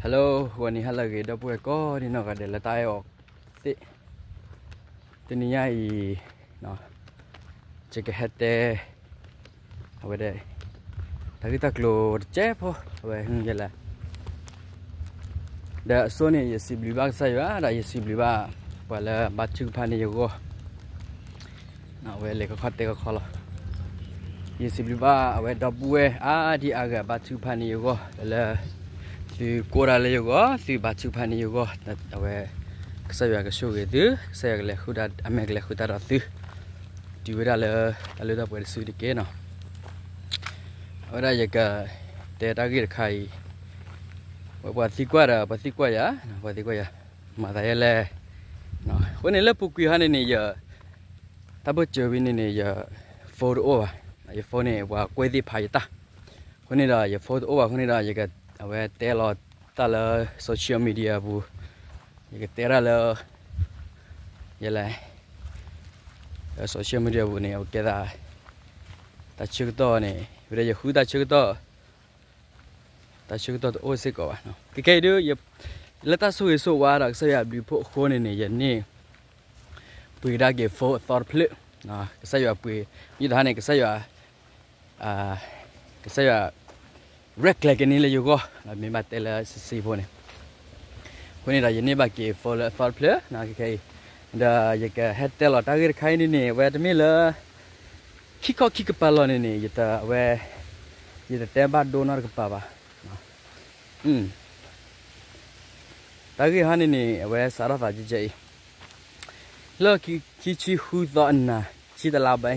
Hello, ဂီၤနံၤဟါလၢအဂ့ၤ ဒီပုၢ်ဝဲၢ်ကိးဒံနီၢ်ဂၤဒဲးလၢတၢ်အဲၣ်အီၤသ့ၣ်, တနံၤညါအံၤ ယကဟဲတဲ အဝဲဒၣ် တၢ်ဂ့ၢ်တၢ်ကျိၤတကဲဖိ အဝဲဟဲယဲလဲၣ် ဒီးအဆိန့ၣ် ယစံးဘျုးဘၣ်ကစၢ်ယွၤ ဒီးယစံးဘျုးဘၣ် ပှၤလၢဘါထုကဖၣ်န့ၢ်ယဂီၢ် အဝဲလဲၤခီခီတဲခီခီလီၤ. ယစံးဘျုးဘၣ်အဝဲဒီပုၢ်ဝဲၢ်အါဒံအါဂၤဘါထုကဖၣ်န့ၢ်ယဂီၢ် လၢ သုကိးတၢ်လၢယဂီၢ် သုဘါထုကဖၣ်န့ၢ်ယဂီၢ် အဝဲ ကစၢ်ယွၤကဆိၣ်ဂ့ၤသု ကစၢ်ယွၤကလဲၤဃု အမဲာ်ကလဲၤဃုာ်တၢ်ဒီးသု တုၤဝဲဒၣ်လၢ တၢ်လၢတၢ်ပှဲၤတစုတက့ၢ်နီၤ. အဝဲဒၣ်ယက တဲတၢ်ဂ့ၢ်တခါအံၤ ပှၤသံကွၢ်ဒီး ပှၤသံကွၢ်ယၤ ပှၤသံကွၢ်ယၤ မၤသးယဲလဲၣ် အဃိန့ၣ်လၢပူၤကွံာ်ဟီန့ၣ်န့ၣ် ယ တၢ်ဘၣ်စၢၤဝံၤန့ၣ်န့ၣ် ယ phone တအိၣ်ဘၣ်, ယ phone န့ၣ် ပှၤကွဲသ့ၣ်ဖးယတၢ်, အဃိန့ၣ်ဒီး ယ phone တအိၣ်ဘၣ်အဃိန့ၣ်ဒီး ယက အဝဲတဲလီၤတၢ်လၢ social media အပူၤ, ယကတဲတၢ်လၢ ယလဲၣ် လၢ social media အပူၤန့ၣ် အဝဲကဲသး တၢ်ဆၢကတီၢ်န့ၣ် ဝဲဒၣ်ယဃုတၢ်ဆၢကတီၢ် တၢ်ဆၢကတီၢ်တအိၣ်စ့ၢ်ကီးဘၣ်. ခဲခဲအံၤဒုး လၢတၢ်ဆိၣ်ဂ့ၤဆိၣ်ဝါဒီးကစၢ်ယွၤအဘျုးအဖှိၣ်အဃိန့ၣ်န့ၣ် ယန့ၢ် ပှ့ၤကဒါက့ၤ phone အသီတဖျၢၣ်, ကစၢ်ယွၤပှ့ၤ မ့ၢ်တဟါန့ၣ် ကစၢ်ယွၤ ကစၢ်ယွၤ ရဲၣ်ကျဲၤက့ၤန့ၢ်လၢယဂီၢ် မ့ၢ်ဘၣ်တဲလၢစစံဖိန့ၣ်, အဃိန့ၣ်ဒီး ယန့ၢ်ဘၣ်က့ၤ phone လၢအသီတဖျၢၣ် ခဲခဲအံၤ, ဒီးယကဟဲတဲလီၤတၢ်ဂ့ၢ်တခါအံၤန့ၣ်န့ၣ် အဝဲတမ့ၢ်လၢ ခံခီခံကပၤလီၤန့ၣ်န့ၣ် ယတ အဝဲ ယတတဲဘၣ်ဒိနီတကပၤဘၣ်. တၢ်ဂ့ၢ်ဟီန့ၣ်န့ၣ် အဝဲစးထီၣ်သးကဲကဲအံၤ, လၢခံဆံဃုသီအနၤ ဆံတလါဘဲ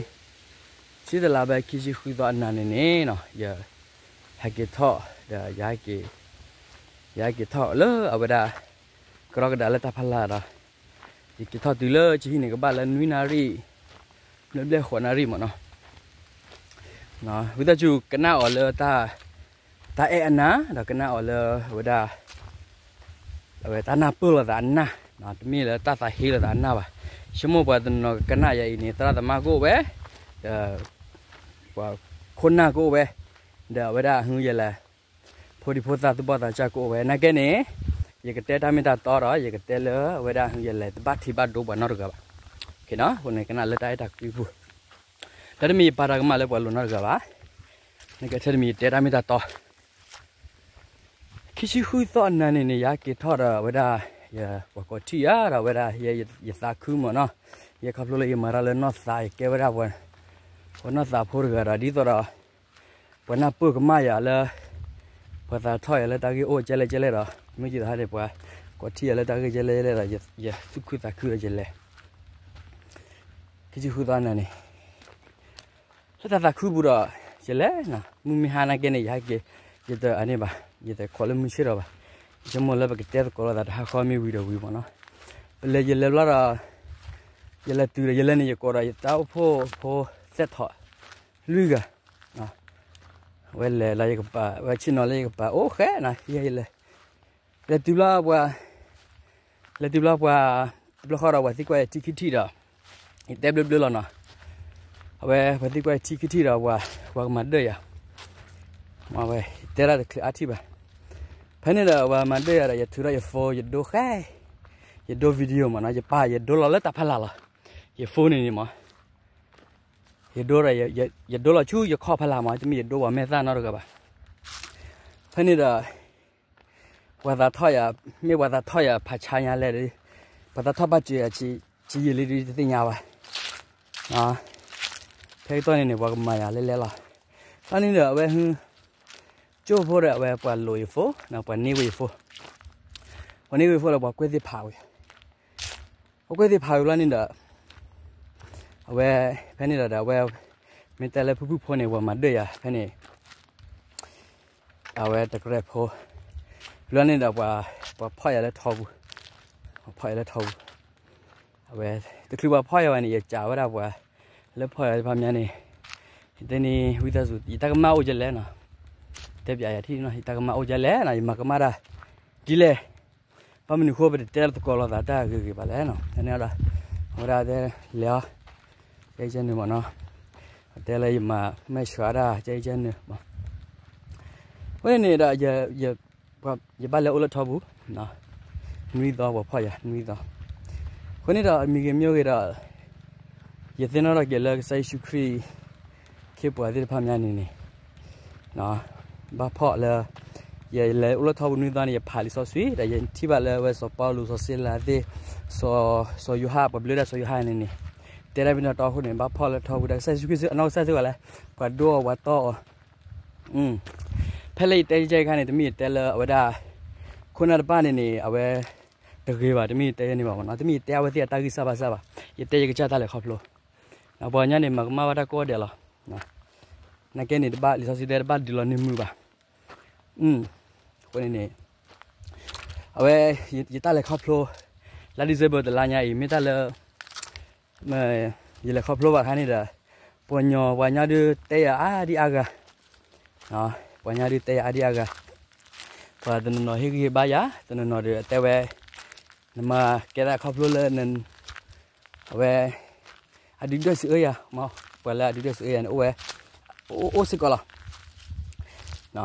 ဆံတလါဘဲ ခံဆံဃုသီအနၤန့ၣ်န့ၣ် ယဟဲက့ၤထီၣ် ဒီး ယဟဲက့ၤထီၣ်လၢအဝဲဒၣ် ကရီကဒါလၢတၢ်ဖးလၢ်ဒီး ယက့ၤထီၣ်တုၤလၢကဟံးန့ၢ်ကဘၣ်လၢနွံနၣ်ရံၣ် နွံဘျဲၣ်ဃိးနၣ်ရံၣ်မ့ၢ်နီၤ. ဝံသးစူၤကနၣ်အီၤလၢ တၢ်အဲၣ်အနၢ် ဒီးကနၣ်အီၤလၢအဝဲဒၣ် အဝဲတၢ်နၢ်ပၢၢ်လိာ်သးအနၢ်, တမ့ၢ်လၢတၢ်သးဟ့လိာ်သးအနၢ်ဘၣ်. ဆိကမိၣ်ပှၤတနီၤကနၣ်ယၤအံၤန့ၣ် သရၣ်သမါကအိၣ်ဝဲ, ဒီး ပှၤခိၣ်နၢ်ကအိၣ်ဝဲ, ဒီးအဝဲဒၣ်ဟုယလဲၣ် ဖိဒံဖိသၣ်သူၣ်ဘီၣ်သးစၢ်ကအိၣ်ဝဲ နာ်က့န့ၣ် ယကတဲတၢ်မ့ၢ်တၢ်တီဒီး ယကတဲလၢအဝဲဒၣ်ဟုယလဲၣ် တဘၣ်ထံးဘၣ်ဒိပှၤနီတဂၤဘၣ်. အဃိန့ၣ် ကနၣ်လၢတၢ်အဲၣ်တၢ်ကွံပူၤ, တၢ်တမ့ၢ်ယပာ်တၢ်ကမၣ်လၢပှၤလိၤနီတဂၤဘၣ်. နာ်က့ထဲတမံၤယတဲတၢ်မ့ၢ်တၢ်တီ ခံဆံဃုသီအနၤန့ၣ်န့ၣ် ယဟဲက့ၤထီၣ်ဒီးအဝဲဒၣ် ယပှၤကိးထံၣ်ယၤဒီးအဝဲဒၣ် ယသးခုမ့ၢ်နီၤ, ယခီဖျိလၢယမၤတၢ်လၢနီၢ်သး ယကဲဝဲဒၣ် ပှၤနီၢ်သးဖိတဂၤဒီး ဒ်သိးဒီး ပှၤနၢ်ပၢၢ်ကမၣ်ယၤလၢ ပှၤသးထီၣ်ယၤလၢတၢ်ဂ့ၢ်အိၣ်ကဲလဲၣ်ကဲလဲၣ်ဒီး မ့ၢ်ယသးဟဲန့ၣ် ပှၤကိးထံၣ်ယၤလၢတၢ်ဂ့ၢ်ကဲလဲၣ်ကဲလဲၣ်ဒီး ယသူၣ်ခုသးခုဒီးယလဲၤ ခံဆံဃုသီအနၤန့ၣ် လၢတၢ်သးခုပူၤဒီး ယလဲၤနီၤ မုၢ်မ့ၢ်ဟါနာ်က့န့ၣ် ယဟဲက့ၤ ယတအန့ၣ်ဘၣ် ယတခိးလၢမုၢ်ဆ့ၣ်ဒီးဘၣ်. ယဆိကမိၣ်လၢပကတဲသကိးလိာ်သးတဟါဃီမ့ၢ်ဝံၤဒီးဝံၤမ့ၢ်နီၤ, ပလဲၤယလဲၤဘျီဒီး ယလဲၤတုၤဒီး ယလဲၤန့ၣ် ယကိးဒီးယတၢ်အိၣ်ဖှိၣ်ဖိသဲထီၣ် လွံၢ်ဂၤ ဝဲလဲၤလၢယကပၤ ဝဲဆ့ၣ်နီၤလၢယကပၤ အိၣ်ဃဲနီၤ ယလဲၤ လဲၤတုၤဘျီပှၤ လဲၤတုၤဘျီပှၤ တဘျီဃီဒီးပှၤသံကွၢ်ယထံခံထံၣ်ဒီး ယတဲဘျၢဘျၢလီၤနီၤ. အဝဲပှၤသံကွၢ်ယထံခံထံၣ်ဒီးပှၤ ပှၤကမၤဒၢၣ်ယၤ ဝဲတဲဒၣ်တချုးအါထံၣ်ဘၣ်. ဖဲန့ၣ်ဒီးပှၤမၤဒၢၣ်ယၤဒီး ယထုးထီၣ်ယ phone ယဒိဃဲ ယဒိ video မ့ၢ်နီၤ ယပာ်ယဒိလီၤလၢတၢ်ဖးလၢ်လီၤ. ယ phone န့ၣ်န့ၣ်မ့ၢ် ယဒိဒီး ယဒိလီၤဆူယခီၣ်ဖးလၢ်မ့ၢ် တမ့ၢ်ယဒိပှၤမဲာ်သၣ်နီတဂၤဘၣ်. ဖဲန့ၣ်ဒီး ပှၤသးထီၣ်ယၤ မ့ၢ်ပှၤသးထီၣ်ယၤဖးဆါညါလဲၣ်ဒီး ပှၤသးထီၣ်ဘၣ်စၢၤယၤဆံးယံာ်လံဒီးတသ့ၣ်ညါဘၣ်. ဖဲကတီၢ်န့ၣ်န့ၣ် ပှၤကမၤယၤလဲၣ်လဲၣ်လီၤ. ဖဲန့ၣ်ဒီးအဝဲဟု ကၠိဖိဒီးအဝဲပှၤလိာ်ယ phone ပှၤန့ၢ်ဝဲယ phone ပှၤန့ၢ်ဝဲယ phone ဒီးပှၤကွဲသ့ၣ်ဖးဝဲ ပှၤကွဲသ့ၣ်ဖးဝဲဘျီန့ၣ်ဒီး အဝဲ ဖဲန့ၣ်ဒီးအဝဲ မ့ၢ်တဲလၢဖုဖုဖိန့ၣ် ပှၤမၤဒၢၣ်ယၤဖဲန့ၣ် အဝဲတကရဲၣ်ဖိ ဘျီန့ၣ်ဒီးပှၤ ပှၤဖီၣ်ယၤလၢထီပူၤ ပှၤဖီၣ်ယၤလၢထီပူၤ အဝဲ တချုးပှၤဖီၣ်ယၤဘၣ်န့ၣ် ယစံးဝဲဒၣ်ပှၤ လၢဖီၣ်ယၤတဖၣ်မးန့ၣ် ယတဲန့ၣ်ဝံသးစူၤ ယတၢ်ကမၣ်အိၣ်ဒ်လဲၣ်နီၤ တဲပျးယၤထံၣ်နီၤ ယတၢ်ကမၣ်အိၣ်ဒ်လဲၣ်နီၤ ယမၤကမၣ်တၢ်ဒ်လဲၣ် ဘၣ်မနုၤအဃိပတတဲသကိးလိာ်သးတၢ်ဂ့ၤဂ့ၤဘၣ်လဲၣ်နီၤ ဖဲန့ၣ်ဒီး အဝဲဒၣ်တဲလဲၤအီၤ ကဲကဲနုာ်မ့ၢ်နီၤ တဲလၢယမၤမဲာ်ဆှးတၢ် ကဲကဲနုာ်မ့ၢ် ဝဲန့ၣ်ဒီး ယ ယဘၣ်လဲၤအိၣ်လၢထီပူၤ, နွံသီ ပှၤဖီၣ်ယၤ နွံသီ. အဃိန့ၣ်ဒီး မံၤဂ့ၤမ့ၢ်အိၣ်ဂ့ၤဒီး ယသ့ၣ်နီၣ်ထီၣ်က့ၤလၢကစၢ်ယ့ၣ်ၡူးခရံာ် ခ့ပှၤသ့ၣ်တဖၣ်မးန့ၣ်န့ၣ် ဘၣ်ဖီၣ်လၢ ယလဲၤအိၣ်လၢထီပူၤနွံသီန့ၣ် ယဖးလံာ်စီဆှံ ဒီးယထံၣ်ဘၣ်လၢအဝဲစီၤပီလူး စီၤစ့လၤသ့ၣ် စီၤယိၤဟၣ် ပှၤဘျၢဒၣ်စီၤယိၤဟၣ်န့ၣ်န့ၣ် တဲတၢ်မ့ၢ်တၢ်တီအဃိန့ၣ် ဘၣ်ဖီၣ်လၢထီပူၤဒီး ကစၢ်ယ့ၣ်ၡူးခရံာ်အနီၢ်ကစၢ်စ့ၢ်ကီးလဲၣ် ပှၤဒိအီၤပှၤတီအီၤ ဖဲလၢယတဲယဲခါန့ၣ် တမ့ၢ်ယတဲလၢအဝဲဒၣ် ခိၣ်နၢ်တဖၣ်န့ၣ်န့ၣ် အဝဲ တဂ့ၤဘၣ် တမ့ၢ်ယတဲယဲန့ၣ်ဘၣ်မနီၤ တမ့ၢ်ယတဲအဝဲသ့ၣ်အတၢ်ဂံၢ်စၢ်ဘါစၢ်ဘၣ် ယတဲယကစၢ်တၢ်လဲၤခီဖျိ ပှၤကညီန့ၣ် မၤကမၣ်ဘၣ်တၢ်ကိးဂၤဒဲးလီၤ. နာ်က့န့ၣ် တဘၣ်လံာ်စီဆှံတဲတဘၣ်ဒုးလီၤန့ၢ်မုၢ်ဘၣ်. အဃိန့ၣ်န့ၣ် အဝဲ ယတၢ်လဲၤခီဖျိ လါ December တလါညါအံၤ မ့ၢ်တၢ်လၢ ယလဲၤခီဖျိဘၣ်အခါန့ၣ်ဒီး ပှၤညီ ပှၤညီဒုးတဲယၤအါဒံအါဂၤ ပှၤညီဒုးတဲယၤအါဒံအါဂၤ ပှၤတနီၤနီၤဟ့ၣ်ဂံၢ်ဟ့ၣ်ဘါယၤ တနီၤနီၤဒီးတဲဝဲ နမၤကဲတၢ်ခီဖျိလၢ အဝဲ အဒုၣ်ဒွဲၣ်စံးအၢယၤ ပှၤလၢအဒုၣ်ဒွဲၣ်စံးအၢယၤန့ၣ် အိၣ်ဝဲ အိၣ်စ့ၢ်ကီးလီၤ.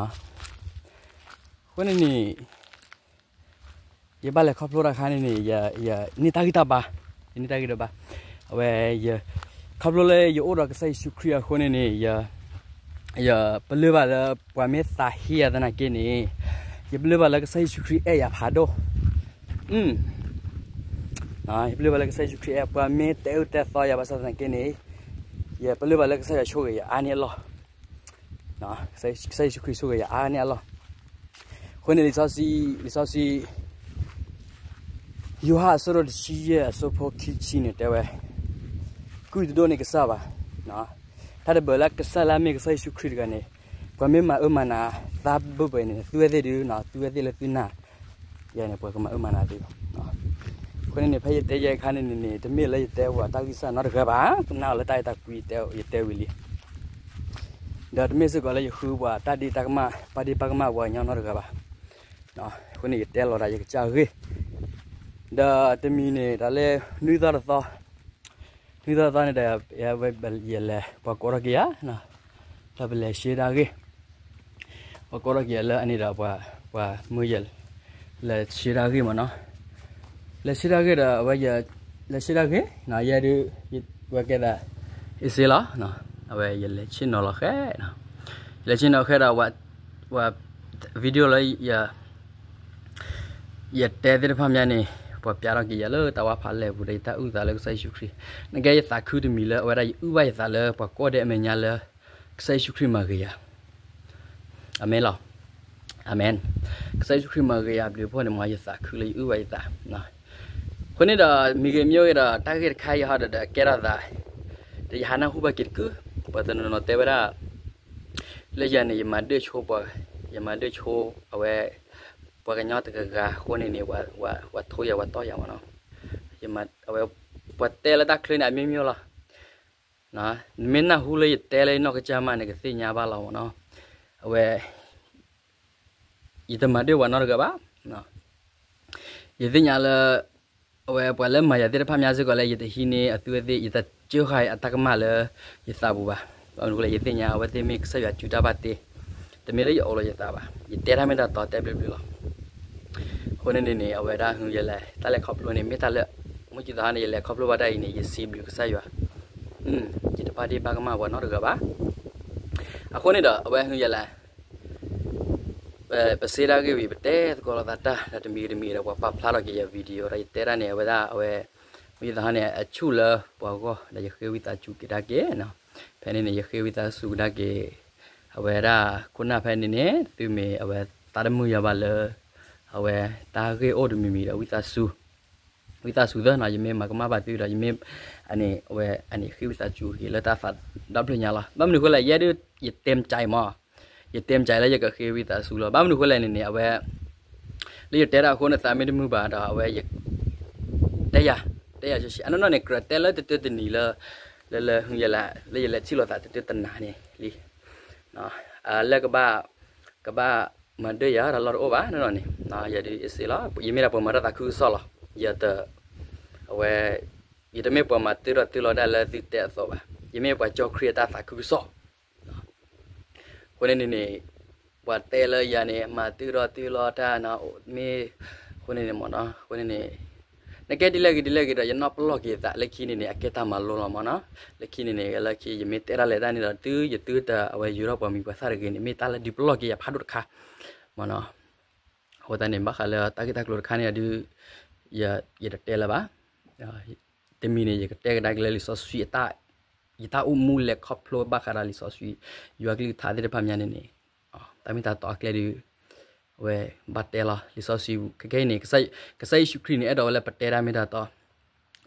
အဃိန့ၣ်န့ၣ် ယဘၣ်လဲၤခီဖျိတၢ်ခါန့ၣ်န့ၣ် ယန့ၢ်တၢ်ဂံၢ်တၢ်ဘါ ယန့ၢ်တၢ်ဂံၢ်တၢ်ဘါ အဝဲ ခီဖျိလၢယအိၣ်ဒီးကစၢ်ယ့ၣ်ၡူးခရံာ်အဃိန့ၣ်န့ၣ် ယပလၢၢ်ဘၣ်လၢပှၤမ့ၢ်သးဟ့ယၤသနာ်က့န့ၣ် ယပလၢၢ်ဘၣ်လၢကစၢ်ယ့ၣ်ၡူးခရံာ်အဲၣ်ယၤဖးဒိၣ် ယပလၢၢ်ဘၣ်လၢကစၢ်ယ့ၣ်ၡူးခရံာ်အဲၣ် ပှၤမ့ၢ်တဲအၢတဲသီယၤဘၣ်ဆၣ်သနာ်က့န့ၣ် ယပလၢၢ်ဘၣ်လၢကစၢ်ယွၤဆိၣ်ဂ့ၤယၤအါန့ၢ်အလီၢ် ကစၢ်ယ့ၣ်ၡူးခရံာ်ဆိၣ်ဂ့ၤယၤအါန့ၢ်အလီၢ်. အဃိန့ၣ် လံာ်စီဆှံ ယိၤဟၣ်အဆၢဒိၣ်တဆံယဲၢ်အဆၢဖိခံဆံန့ၣ်တဲဝဲ ကုၢ်တဒိၣ်န့ၢ်ကစၢ်ဘၣ်. တၢ်တဘၣ်လၢကစၢ်လၢအမ့ၢ်ကစၢ်ယ့ၣ်ၡူးခရံာ်တဂၤန့ၣ် ပှၤမ့ၢ်မၤအၢမၤနးသးဘၣ်ပှဲၤန့ၣ် သုဝဲသ့ၣ်ဒုး သုဝဲသ့ၣ်လၢသုနာ် ယၤန့ၣ် ပှၤကမၤအၢမၤနးသုလီၤ. အဃိန့ၣ်န့ၣ် ဖဲယတဲယဲအခါန့ၣ်န့ၣ် တမ့ၢ်လၢယတဲဝဲတၢ်ဂံၢ်စၢ်နီတဂၤဘၣ် ကနၣ်အီၤလၢတၢ်အဲၣ်တၢ်ကွံ ယတဲဝံၤလံ ဒီးတမ့ၢ်စ့ၢ်ကီးလၢယဃုပှၤတၢ်ဒ့တၢ်ကမၣ် ပၢ်ဒ့ပၢ်ကမၣ်ပှၤကညီနီတဂၤဘၣ်. အဃိန့ၣ် ယတဲလီၤဒၣ်ယကစၢ်အဂ့ၢ် ဒီးတမံၤန့ၣ် တၢ်လၢနွံသီတသီ နွံသီတသီန့ၣ်ဒီး ယလဲၤ ပှၤကိးထီၣ်က့ၤယၤ ဒီးပလဲၤရှဲတၢ်ဂ့ၢ် ပှၤကိးထီၣ်က့ၤယၤလၢအန့ၣ်ဒီး ပှၤမၢယၤ လဲၤရှဲတၢ်ဂ့ၢ်မ့ၢ်နီၤ လဲၤရှဲတၢ်ဂ့ၢ်ဒီး အဝဲ လဲၤရှဲတၢ်ဂ့ၢ် ယဲဒုး ဝဲကဲသး အ့စ့လီၤ အဝဲယလဲၤဆ့ၣ်နီၤလီၤဃဲ ယလဲၤဆ့ၣ်နီၤဃဲဒီး ပှၤ video လၢ ယတဲသ့ၣ်တဖၣ်မးန့ၣ် ပှၤပျးထီၣ်က့ၤယၤလၢတၢ်ဝါဖးလဲၢ်ပူၤဒီး ယတၢ်အုၣ်သးလၢကစၢ်ယ့ၣ်ၡူးခရံာ် နကဲယသးခုတမံၤလၢအဝဲဒၣ်ယအုၣ်ဘၣ်ယသးလၢပှၤကိးဂၤဒဲးအမဲာ်ညါလၢ ကစၢ်ယ့ၣ်ၡူးခရံာ်မၤဂ့ၤယၤ အၤမ့ၣ်လီၤ အၤမ့ၣ် ကစၢ်ယ့ၣ်ၡူးခရံာ်မၤဂ့ၤယၤဘျုးဖှိၣ်န့ၣ် မ်ယသးခုလၢယအုၣ်ဘၣ်ယသး အဃိန့ၣ်ဒီး မံၤဂ့ၤမ့ၢ်အိၣ်ဂ့ၤဒီး တၢ်ဂ့ၢ်တခါအံၤဟီဒီး ကဲထီၣ်သး ဒီးယဟးနၢ်ဟူဘၣ်က့ၤတကုၢ် ပှၤတနီၤနီၤတဲဝဲဒၣ် လၢယၤန့ၣ် ယမၤဒၢၣ်ဆိပှၤ ယမၤဒၢၣ်ဆိအဝဲ ပှၤကညီတဂၤဂၤအဃိန့ၣ်န့ၣ် ပှၤထိယၤပှၤတီၢ်ယၤမ့ၢ်နီၤ အဝဲ ပှၤတဲလၢတၢ်ချၢန့ၣ် အမ့ၢ်မ့ၢ်လီၤ နမ့ၢ်နၢ်ဟူလၢယတဲလၢယနီၢ်ကစၢ်မးန့ၣ် ကသ့ၣ်ညါဘၣ်လီၤမ့ၢ်နီၤ အဝဲ ယတမၤဒၢၣ်ပှၤနီတဂၤဘၣ် ယသ့ၣ်ညါလၢ အဝဲပှၤလၢမၤယၤသ့ၣ်တဖၣ်မးစ့ၢ်ကီးလၢ ယတဟံးန့ၢ်အသုဝဲသ့ၣ် ယတစၢဃာ်အတၢ်ကမၣ်လၢယသးပူၤဘၣ် ဘၣ်မနုၤအဃိလဲၣ် ယသ့ၣ်ညါအဝဲသ့ၣ်မ့ၢ်ကစၢ်ယွၤစုတၢ်ဘၣ်တ့ တမ့ၢ်လၢယအိၣ်လီၤယသးဘၣ် ယတဲတၢ်မ့ၢ်တၢ်တီတဲဘျုးဘျုးလီၤ. အဃိန့ၣ်န့ၣ်န့ၣ် အဝဲဒၣ်ဟုယလဲၤ တၢ်လဲၤခီဖျိန့ၣ် မ့ၢ်တၢ်လၢ မုၢ်ကံသီဟါန့ၣ် ယလဲၤခီဖျိဘၣ်တၢ်အံၤန့ၣ် ယစံးဘျုးကစၢ်ယွၤ ယတပာ်ဒ့ၣ်ပာ်ကမၣ်ပှၤနီတဂၤဘၣ်. အဃိန့ၣ်ဒီး အဝဲဟုယလဲၤ ပစ့တၢ်ဂ့ၢ်ဝံၤ ပတဲသကိးလိာ်သးတၢ် ဒီးတမံၤတမံၤဒီး ပှၤပာ်ဖျါထီၣ်က့ၤယ video ဒီးယတဲတၢ်န့ၣ် အဝဲဒၣ်အဝဲ မုၢ်ကံသီဟါန့ၣ် အဆူၣ်လၢပှၤဂီၢ် ဒီးယဃ့ဝံသးစူၤက့ၤတၢ်က့ၤ ဖဲန့ၣ်န့ၣ် ယဃ့ဝံသးစူၤက့ၤတၢ်က့ၤ အဝဲဒၣ်ခိၣ်နၢ်ဖဲန့ၣ်န့ၣ် သုမ့ၢ်အဝဲသးတမုာ်ယၤဘၣ်လၢ အဝဲတၢ်ဂ့ၢ်အိၣ်တမံၤမံၤဒီး ဝံသးစူၤ ဝံသးစူၤသၢနီၤ ယမ့ၢ်မၤကမၣ်ဘၣ်သုဒီး ယမ့ၢ် အန့ၣ် အဝဲအန့ၣ်ဃ့ဝံသးစူၤက့ၤလၢတၢ်သးဒီဖျၢၣ်ညါလီၤ. ဘၣ်မနုၤအဃိလဲၣ် ယဲဒုး ယတဲမကြိုက်မး ယတဲမကြိုက်လၢယကဃ့ဝံသးစူၤလီၤ. ဘၣ်မနုၤအဃိလဲၣ်န့ၣ်န့ၣ် အဝဲ လၢယတဲတၢ်အဃိန့ၣ် သးမ့ၢ်တမုာ်ဘၣ်ဒီး အဝဲ တဲယၤ တဲယၤရှဲရှဲ အနီၢ်နီၢ်န့ၣ် ကြၢးတဲလၢတတၢတနံၤလၢ လၢ လၢ လၢယလဲၤထံၣ်လိာ်သးတတၢတနၤန့ၣ်လံ လၢကဘၣ် ကဘၣ်မၤဒၢၣ်ယၤတၢ်လီၢ်တအိၣ်ဘၣ်နီၢ်နီၢ်န့ၣ် ယဲဒုးအ့စ့လီၤ. ယမ့ၢ်ဒၣ်ပှၤမၤတၢ်သးခုကစီၣ်လီၤ. ယတ အဝဲ ယတမ့ၢ်ပှၤမၤတၢထီၣ်တၢလီၤဒၣ်လၢသုတဲအသိးဘၣ်. ယမ့ၢ်ပှၤကၠီခရံာ်အတၢ်သးခုကစီၣ် အဃိန့ၣ်န့ၣ်န့ၣ် ပှၤတဲလၢယၤန့ၣ် မၤတုၤထီၣ်တုၤလီၤတၢ်နီၤ မ့ၢ် အဃိန့ၣ်န့ၣ်မ့ၢ်နီၤ အဃိန့ၣ်န့ၣ် နကဲဒ်လဲၣ်ဂ့ၤဒ်လဲၣ်ဂ့ၤဒီး ယနီၢ်ပလီၢ်က့ၤသး လၢခံန့ၣ်န့ၣ် အကဲတၢ်မၤလိလီၤမ့ၢ်နီၤ. လၢခံန့ၣ်န့ၣ် လၢခံယမ့ၢ်တဲဒၣ်လဲာ်တၢ်န့ၣ်ဒီး တုၤယတုၤတၢ်အဝဲယိၤထီၣ်ပှၤမံၤပှၤသၣ်တဂ့ၤန့ၣ် မ့ၢ်တၢ်လၢဒုးပလီၢ်က့ၤယၤဖးဒိၣ်တခါ မ့ၢ်နီၤ. အဃိသတးန့ၣ် ဘၣ်ဃးလၢတၢ်ဂ့ၢ်တၢ်ကျိၤတခါန့ၣ်ဒီး ယတတဲလၢၤဘၣ်. တမံၤန့ၣ် ယကတဲကဒါက့ၤလၢလံာ်စီဆှံအတၢ် ယတၢ်အိၣ်မူလဲၤခီဖျိဘၣ်ဃးဒီးလံာ်စီဆှံ ယွၤကလုၢ်ကထါသ့ၣ်တဖၣ်မးန့ၣ်န့ၣ် တၢ်မ့ၢ်တၢ်တီအကျဲဒီး အဝဲဘၣ်တဲလီၤ လံာ်စီဆှံပူၤ ခဲခဲအံၤန့ၣ် ကစၢ်ယ့ၣ်ၡူးခရံာ်န့ၣ် အဲၣ်ဒိးဝဲလၢပတဲတၢ်မ့ၢ်တၢ်တီ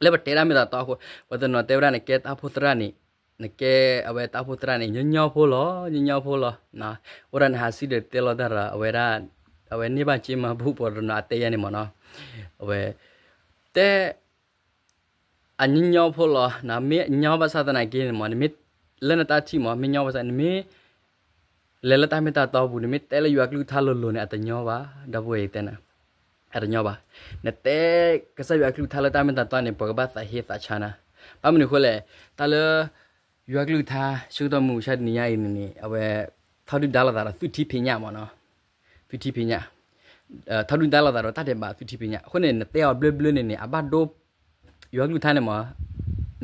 လၢပတဲတၢ်မ့ၢ်တၢ်တီအဃိ ပှၤတနီၤတဲဝဲဒၣ် နကဲတၢ်အိၣ်ဖှိၣ်သရၣ်န့ၣ် နကဲအဝဲတၢ်အိၣ်ဖှိၣ်သရၣ်န့ၣ် ညီညီဖိလီၤ ညီညီဖိလီၤ. အိၣ်ဒၣ်နဟးစံၣ်တဲၤတဲလီၤတၢ်ဒီး အဝဲဒၣ် အဝဲန့ၢ်ဘၣ်က့မၤဘူၣ် ပှၤတနီၤအတဲယၤန့ၣ်မ့ၢ်နီၤ အဝဲ တဲ အညီညီဖိလီၤ မ့ၢ်ညီဘၣ်ဆၣ်သနာ်က့န့ၣ်မ့ၢ် နမ့ၢ်လၢနတၢ်ထံၣ်မ့ၢ် မ့ၢ်ညီဘၣ်ဆၣ် နမ့ၢ် လဲၤလၢတၢ်မ့ၢ်တၢ်တီပူၤ နမ့ၢ်တဲလၢယွၤကလုၢ်ကထါလိၤလိၤန့ၣ် အတညီဘၣ် ဒီပုၢ်ဝဲၢ်တဲနၤ အတညီဘၣ်. နတဲကစၢ်ယွၤကလုၢ်ကထါလၢတၢ်မ့ၢ်တၢ်တီန့ၣ် ပှၤကဘၣ်သးဟ့သးဆါနၤ ဘၣ်မနုၤအဃိလဲၣ် တၢ်လၢ ယွၤကလုၢ်ကထါ ဆၢကတီၢ်မုၢ်မဆါတနံၤညါအံၤန့ၣ်န့ၣ် အဝဲ ထီဒုၣ်ဒါလိာ်သးဒီးသုထံဖံးညၣ်မ့ၢ်နီၤ သုထံဖံးညၣ် ထီဒုၣ်ဒါလိာ်သးဒီးတၢ်ဒဲးဘးသုထံဖံးညၣ် အဃိန့ၣ် နတဲအီၤဘျၢဘျၢန့ၣ်န့ၣ် အဘၣ်ဒိ ယွၤကလုၢ်ကထါန့ၣ်မ့ၢ်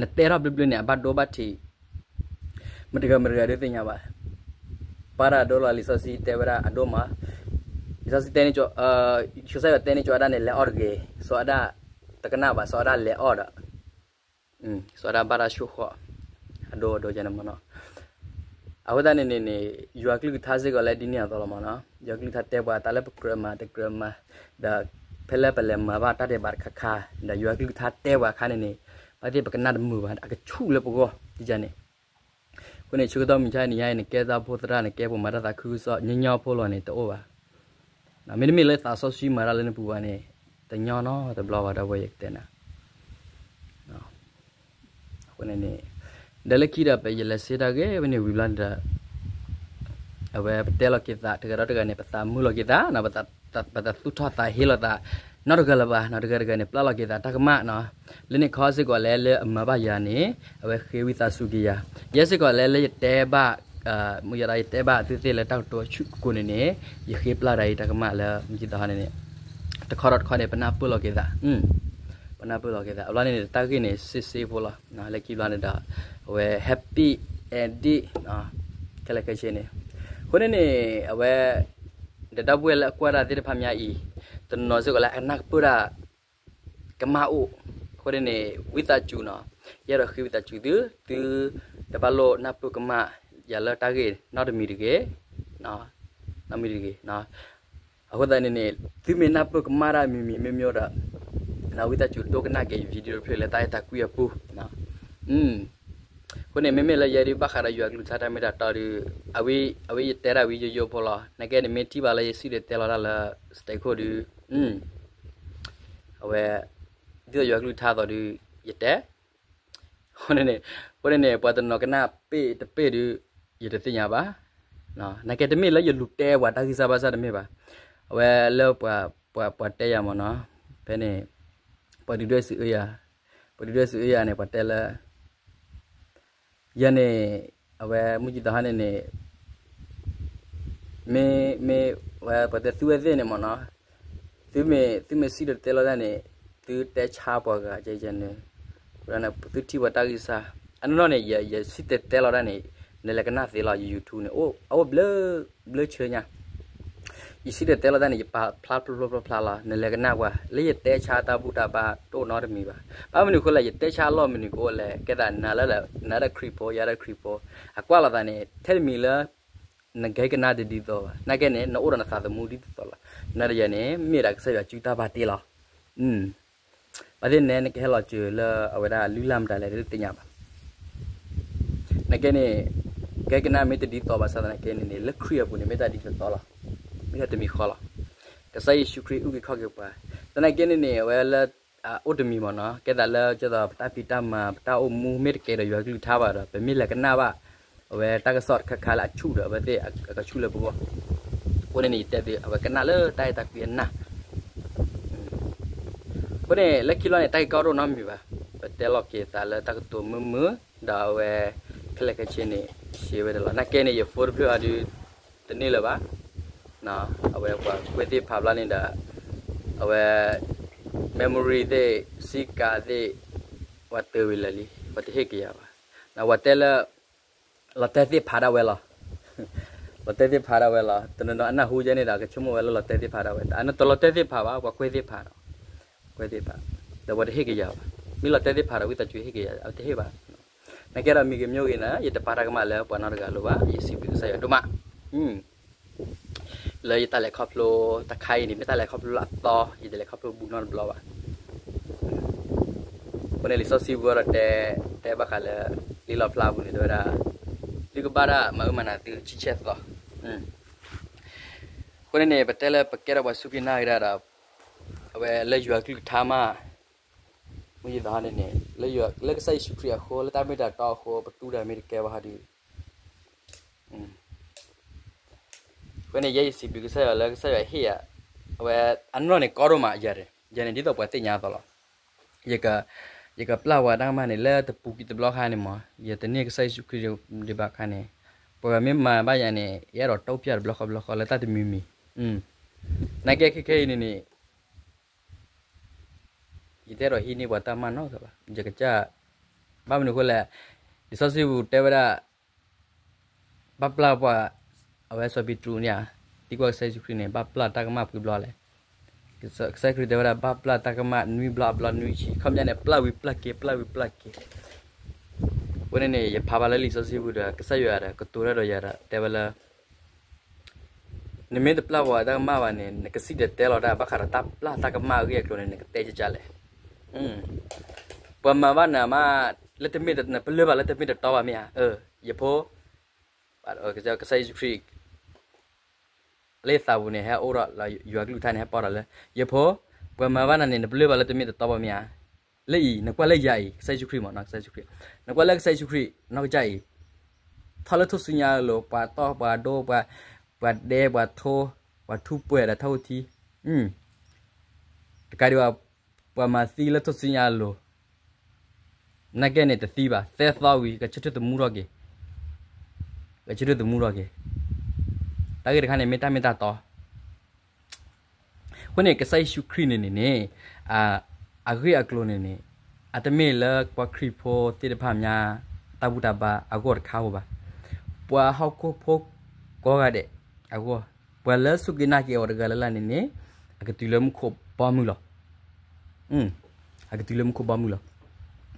နတဲထီၣ်ဘျၢဘျၢန့ၣ် အဘၣ်ဒိဘၣ်ထံး မတဂၤမတဂၤဒုးသ့ၣ်ညါဘၣ် ပၢ်တၢ်ဒိလီၤ လံာ်စီဆှံတဲဝဲဒၣ်အဒိမး လံာ်စီဆှံတဲန့ၣ် ကစၢ်ယွၤတဲန့ၣ် ကၠီဒၣ်န့ၣ် လဲၤအီၣ်တဂ့ၤ စီၤအၤဒၣ် တကနၣ်ဘၣ် စီၤအၤဒၣ်လဲၤအီၣ်ဒီး စီၤအၤဒၣ်ဘၣ်တၢ်ဆိၣ်ဃီၣ် အဒိအဒိန့ၣ်မ့ၢ်နီၤ အဃိသတးန့ၣ်န့ၣ်န့ၣ် ယွၤကလုၢ်ကထါစ့ၢ်ကီးလၢဒ်န့ၣ်အသိးလီၤမ့ၢ်နီၤ ယွၤကလုၢ်ကထါတဲပှၤတၢ်လၢပကြၢးမၤတကြၢးမၤ ဒီးဖဲလၢပလဲၤမၤဘၣ်တၢ်ဒဲးဘးတခါခါ ဒီးယွၤကလုၢ်ကထါတဲပှၤအခါန့ၣ်န့ၣ် ဘၣ်သ့ၣ်ပကနၣ်တမုာ်ဘၣ် အကဆူၣ်လၢပဂီၢ် ဒ်န့ၣ် အဃိန့ၣ် ဆၢကတီၢ်မုၢ်ဆါနံၤညါအံၤ နကဲတၢ်အိၣ်ဖှိၣ်သရၣ် နကဲပှၤမၤတၢ်သးခုကစီၣ် ညီညီဖိလီၤန့ၣ် တအိၣ်ဘၣ် မ့တမ့ၢ်လၢသးစီဆှံမၤတၢ်လၢနပူၤဘၣ်န့ၣ် တညီနီတဘျီဘၣ် ဒီပုၢ်ဝဲၢ်ယကတဲနၤ အဃိန့ၣ်န့ၣ် ဒီးလၢခံဒီး ပယလဲၤစ့တၢ်ဂ့ၢ်ဝဲန့ၣ်ဝံၤဘျီန့ၣ်ဒီး အဝဲပတဲလီၤက့ၤသး တဂၤဒီးတဂၤန့ၣ် ပသးမုာ်လီၤက့ၤသး ပသးသူၣ်ထီၣ်သးဟ့လီၤသး နီတဂၤလၢၤဘၣ် နီတဂၤတဂၤန့ၣ် ပျၢ်လီၤက့ၤသးတၢ်ကမၣ်နီၤ လၢန့ၣ်ခီစ့ၢ်ကီးလဲၣ် လၢအမၤဘၣ်ယၤန့ၣ် အဝဲဃ့ဝံသးစူၤက့ၤယၤ ယဲစ့ၢ်ကီးလဲၣ် လၢယတဲဘၣ် မ့ၢ်ယၤဒီးယတဲဘၣ်အသုသ့ၣ်လၢတၢ်ကတိၤဆူၣ် ကိးန့ၣ်န့ၣ် ယဃ့ပျၢ်ဒၣ်အံၤတၢ်ကမၣ်လၢ မ့ၢ်ယၤဒီးန့ၣ်န့ၣ် တခီဒီးတခီန့ၣ် ပနၢ်ပၢၢ်လီၤက့ၤသး ပနၢ်ပၢၢ်လီၤက့ၤသး အဘျီန့ၣ်န့ၣ် တၢ်ဂ့ၢ်န့ၣ် စ့စ့ဖိလီၤ လၢခံဘျီန့ၣ်ဒီး အဝဲ happy ending ခဲလၢာ်ခဲဆ့န့ၣ် အဃိန့ၣ်န့ၣ် အဝဲ ဒီးဒီပုၢ်ဝဲၢ်လၢအကွၢ်တၢ်သ့ၣ်တဖၣ်မးအံၤ တနီၤစ့ၢ်ကီးလၢအကနၣ်ကပၢၢ်တၢ် ကမၣ်အိၣ် အဃိန့ၣ်န့ၣ် ဝံသးစူၤနီၤ ယအဲၣ်ဒိးဃ့ဝံသးစူၤသု သုတဘၣ်လိၣ်နၢ်ပၢၢ်ကမၣ် ယၤလၢတၢ်ဂ့ၢ်နီတမံၤတဂ့ၤ နီတမံၤတဂ့ၤ အဃိသတးန့ၣ်န့ၣ် သုမ့ၢ်နၢ်ပၢၢ်ကမၣ်တၢ်မံၤမံၤမ့ၢ်မ့ၢ်ဒီး ဝံသးစူၤဒိကနၣ်က့ၤ video တဖျၢၣ်လၢတၢ်အဲၣ်တၢ်ကွံအပူၤ အဃိန့ၣ် မ့မ့ၢ်လၢယဲဒုးဘၣ်ဃးဒီးယွၤကလုၢ်ကထါတၢ်မ့ၢ်တၢ်တီဒုး အဝဲ အဝဲယတဲဒၣ်ဝံယိယိဖိလီၤ နကဲန့ၣ်မ့ၢ်ထံၣ်ဘၣ်လၢယစံၣ်တဲၤတဲလီၤတၢ်လၢ stack ခိၣ်ဒုး အဝဲ ဒ်သိးယွၤကလုၢ်ကထါအသိးဒုး ယတဲ အဃိန့ၣ်န့ၣ် အဃိန့ၣ်န့ၣ် ပှၤတနီၤကနၣ်ပ့ၢ်တပ့ၢ်ဒုး ယတသ့ၣ်ညါဘၣ် နကဲတမ့ၢ်လၢယလူၤတဲပှၤတၢ်ဂံၢ်စၢ်ဘါစၢ်တမ့ၢ်ဘၣ် အဝဲလၢပှၤ ပှၤ ပှၤတဲယၤမ့ၢ်နီၤ ဖဲန့ၣ် ပှၤဒုၣ်ဒွဲၣ်စံးအၢယၤ ပှၤဒုၣ်ဒွဲၣ်စံးအၢယၤန့ၣ် ပှၤတဲလၢ ယၤန့ၣ် အဝဲမုၢ်ကံၤသီဟါန့ၣ်န့ၣ် မ့ၢ် မ့ၢ် ဝဲပှၤတဲသုဝဲသ့ၣ်န့ၣ်မ့ၢ်နီၤ သုမ့ၢ် သုမ့ၢ်စံၣ်တဲၤတဲလီၤတၢ်န့ၣ် သုတဲဆါပှၤဂၤကဲကဲန့ၣ် သုထံၣ်ပှၤတၢ်ဂံၢ်စၢ် အနီၢ်နီၢ်န့ၣ် ယ ယစံၣ်တဲၤတဲလီၤတၢ်န့ၣ် နလဲၤကနၣ်သ့လီၤ ယ YouTube န့ၣ် အိၣ် အအိၣ်ဘျၢ ဘျၢဆၢညါ ယစံၣ်တဲၤတဲလီၤတၢ်န့ၣ် ယပာ်ဖျါဖျိဖျိဖျါဖျါလီၤ နလဲၤကနၣ်ပှၤ လၢယတဲဆါတၢ်ဘူၣ်တၢ်ဘါတအိၣ်နီတမံၤဘၣ် ဘၣ်မနုၤအဃိလဲၣ် ယတဲဆါအလီၢ်မနုၤကအိၣ်လဲၣ် ကဲသးနၤလၢ နၤဒၣ်ခရံာ်ဖိ ယၤဒၣ်ခရံာ်ဖိ အကွၢ်လိာ်သးန့ၣ် ထဲတမံၤလၢ နကဟဲကနၣ်တဒ်သိးဘၣ် နာ်ကဲန့ၣ် နအိၣ်ဒီးနသးသမူဒ်သိးသိးလီၤ နၤဒီးယၤန့ၣ် မ့ၢ်ဒၣ်ကစၢ်ယွၤစုတၢ်ဘၣ်တ့လီၤ ဘၣ်သ့ၣ်နဲ နကဟဲလီၤစၢၤလၢအဝဲဒၣ်လုၢ်လၢ်မတၤလဲၣ်တသ့ၣ်ညါဘၣ် နာ်ကဲန့ၣ် ကဟဲကနၣ်မ့ၢ်တဒ်သိးဘၣ်ဆၣ်သနာ်က့န့ၣ်န့ၣ် လၢခရံာ်အပူၤန့ၣ် မ့ၢ်တၢ်ဒ်သိးသိးလီၤ မ့ၢ်တၢ်တမံၤဃီလီၤ ကစၢ်ယ့ၣ်ၡူးခရံာ်အုၣ်က့ၤခီၣ်က့ၤပှၤ သနာ်က့န့ၣ်န့ၣ် အဝဲလၢ အိၣ်တမံၤမ့ၢ်နီၤ ကဲသးလၢ ကဲသိးပတၢ်ဖံးတၢ်မၤ ပတၢ်အိၣ်မူ မ့ၢ်တကဲဒီးယွၤကလုၢ်ကထါဘၣ်ဒီး ပမ့ၢ်လဲၤကနၣ်ဘၣ် အဝဲတၢ်ကစီၣ်တခါခါလၢအဆူၣ်ဒီး အဝဲသ့ၣ်အကဆူၣ်လၢပဂီၢ် အဃိန့ၣ်န့ၣ် ယတဲသု အဝဲကနၣ်လၢတၢ်အဲၣ်တၢ်ကွံအနၢ် အဃိန့ၣ် လၢခံလီၤန့ၣ် တၢ်ဂ့ၢ်ကီတအိၣ်နီတမံၤဘၣ် ပတဲလီၤက့ၤသးလၢတၢ်ကတိၤမုာ်မုာ် ဒီးအဝဲ ခဲလၢာ်ခဲဆ့န့ၣ် ရှဲဝဲဒၣ်လီၤ နာ်ကဲန့ၣ် ယ phone တဖျၢၣ်အံၤဒုး တန့ၢ်လၢၤဘၣ် အဝဲပှၤကွဲးသ့ၣ်ဖးဘျီန့ၣ်ဒီး အဝဲ memory သ့ၣ် စံကၤသ့ၣ် ပှၤတၢဝံၤလၢာ်လံ ပှၤတဟ့ၣ်က့ၤယၤဘၣ်. ပှၤတဲလၢ လီၤတဲသ့ၣ်ဖးဒၣ်ဝဲလီၤ. လီၤတဲသ့ၣ်ဖးဒၣ်ဝဲလီၤ. တနီၤနီၤအနၢ်ဟူယဲန့ၣ်ဒီး ကဆိကမိၣ်ဝဲလၢလီၤတဲသ့ၣ်ဖးဒၣ်ဝဲ တနီၤတလီၤတဲသ့ၣ်ဖးဘၣ် ပှၤကွဲးသ့ၣ်ဖးဒီး ကွဲးသ့ၣ်ဖး ဒီးပှၤတဟ့ၣ်က့ၤယၤဘၣ်. မ့ၢ်လီၤတဲသ့ၣ်ဖးဒီး ဝံသးစူၤဟ့ၣ်က့ၤယၤ အတဟ့ၣ်ဘၣ်. နာ်က့ဒီးမံၤက့ၤမံၤဂ့ၤန့ၣ် ယတပာ်တၢ်ကမၣ်လၢပှၤနီတဂၤလိၤဘၣ်. ယစံးဘျုးကစၢ်ယွၤဒိၣ်မး လၢယတၢ်လဲၤခီဖျိတခါအံၤန့ၣ် မ့ၢ်တၢ်လဲၤခီဖျိလၢအသီ ယတလဲၤခီဖျိဘူးနီတဘျီဘၣ်. အဃိန့ၣ်လံာ်စီဆှံပူၤဒီးတဲ တဲဘၣ်ဃးလၢ လံာ်လီၣ်ဖျါပူၤန့ၣ် တဲဝဲဒၣ် သုကဘၣ်တၢ်မၤအၢမၤနးသုဆံဆဲၣ်သီ. အဃိန့ၣ်န့ၣ် ပတဲလၢပကဲထီၣ်ပှၤစူၢ်က့ၤနာ်က့ၤတၢ်ဒီး အဝဲလၢယွၤကလုၢ်ကထါမး မ့ၢ်ယသးဟီန့ၣ်န့ၣ် လၢကစၢ်ယ့ၣ်ၡူးခရံာ်အဃိ လၢတၢ်မ့ၢ်တၢ်တီအဃိ ပတူၢ်တၢ်မ့ၢ်တကဲဘၣ်ဟီဒုး အဃိန့ၣ် ယဲယစံးဘျုးကစၢ်ယွၤလၢကစၢ်ယွၤဟ့ၣ်ယၤ အဝဲအနီၢ်န့ၣ်ကီဒိၣ်မးယၤန့ၣ် ယၤန့ၣ်ဒ်သိးပှၤသ့ၣ်ညါအသိးလီၤ. ယက ယကပျၢ်ဝဲတၢ်ကမၣ်န့ၣ် လၢတပူၤကွံာ်တဘျီခါန့ၣ်မး ယတန့ၢ်ကစၢ်ယ့ၣ်ၡူးခရံာ်ဒံးဘၣ်ခါန့ၣ် ပှၤဂၤမ့ၢ်မၤဘၣ်ယၤန့ၣ် ယအဲၣ်ဒိးတိဖျါတဘျီဃီဘျီဃီလၢတၢ်တမံၤမံၤ နာ်က့ခဲခဲအံၤန့ၣ်န့ၣ် ယတအဲၣ်ဒိးဟံးန့ၢ်ပှၤတၢ်မၤနီတဂၤဘၣ်. ယကစၢ် ဘၣ်မနုၤအဃိလဲၣ်, လံာ်စီဆှံပူၤတဲဝဲဒၣ် ဘၣ်ပျၢ်ပှၤ အဝဲစီၤပ့းတရူးန့ၣ်ဧါ, သံကွၢ်ကစၢ်ယ့ၣ်ၡူးခရံာ်န့ၣ် ဘၣ်ပျၢ်တၢ်ကမၣ်ပှဲၤဘျီလဲၣ်. ကစၢ်ခရံာ်တဲဝဲဒၣ် ဘၣ်ပျၢ်တၢ်ကမၣ်နွံဘျီအဘျီနွံဆံ, ခီပညီန့ၣ် ပျၢ်ဝံၤပျၢ်က့ၤ ပျၢ်ဝံၤပျၢ်က့ၤ. အဃိန့ၣ်န့ၣ် ယဖးဘၣ်လၢလံာ်စီဆှံပူၤဒီး ကစၢ်ယွၤဒီး ကတိၤတၢ်ဒီးယၤဒီး တဲဝဲလၢ နမ့ၢ်တပျၢ်ပှၤတၢ်ကမၣ်ဘၣ်န့ၣ် နကစံၣ်တဲၤတဲလီၤတၢ် ဘၣ်ဃးဒီးတၢ်ပျၢ်တၢ်ကမၣ်အဂ့ၢ်အကျိၤန့ၣ် နကတဲကကၢ်လဲၣ်. ပှၤမၤဘၣ်နၤမး လၢတမ့ၢ် နပလၢၢ်ဘၣ်လၢတမ့ၢ်တတီဘၣ်မ့ၢ်ဧါ. ယဖိ ကစၢ်ယ့ၣ်ၡူးခရံာ် လၢယသးပူၤန့ၣ် ဟဲအိၣ်ဒီး ယွၤကလုၢ်ကထါန့ၣ် ဟဲပီးဒီးလၢ ယဖိ ပှၤမၤဘၣ်နၤန့ၣ် နပလၢၢ်ဘၣ်လၢတမ့ၢ်တတီဘၣ်မ့ၢ်ဧါ. လၢအံၤ နကွၢ်လၢယၤအံၤ ကစၢ်ယ့ၣ်ၡူးခရံာ်မး ကစၢ်ယ့ၣ်ၡူးခရံာ် နကွၢ်လၢကစၢ်ယ့ၣ်ၡူးခရံာ် နီၢ်ကစၢ်အံၤ ထီၣ်လၢထူၣ်စုညါအလိၤ ပှၤတီၢ်ပှၤဒိ ပှၤဒဲပှၤထိ ပှၤထူပှဲၤဒီးထီၣ်အိၣ်ထံ တကးဒံးဘၣ် ပှၤမၤသံလၢထူၣ်စုညါအလိၤ နာ်က့န့ၣ်တသံဘၣ် သၢသီဝံၤ ကဆၢထၢၣ်သမူထီၣ်က့ၤ ကဆၢထၢၣ်သမူထီၣ်က့ၤ တၢ်ဂ့ၢ်တခါန့ၣ် မ့ၢ်တၢ်မ့ၢ်တၢ်တီ အဃိန့ၣ် ကစၢ်ယ့ၣ်ၡူးခရံာ်န့ၣ်န့ၣ်န့ၣ် အဂ့ၢ်အကျိၤန့ၣ်န့ၣ် အတမ့ၢ်လၢပှၤခရံာ်ဖိသ့ၣ်တဖၣ်ညါ တၢ်ဘူၣ်တၢ်ဘါအဂီၢ်တခါဧိၤဘၣ်. ပှၤဟီၣ်ခိၣ်ဖိကိးဂၤဒဲးအဂီၢ် ပှၤလၢစူၢ်က့ၤနာ်က့ၤအီၤတဂၤလၢ်လၢ်န့ၣ်န့ၣ် အကတုၤလၢမူခိၣ်ဘီမုၢ်လီၤ. အကတုၤလၢမူခိၣ်ဘီမုၢ်လီၤ. ဒီးပှၤလၢအအၢၣ်လီၤအီလီၤဆီၣ်လီၤသးဒီးဟဲ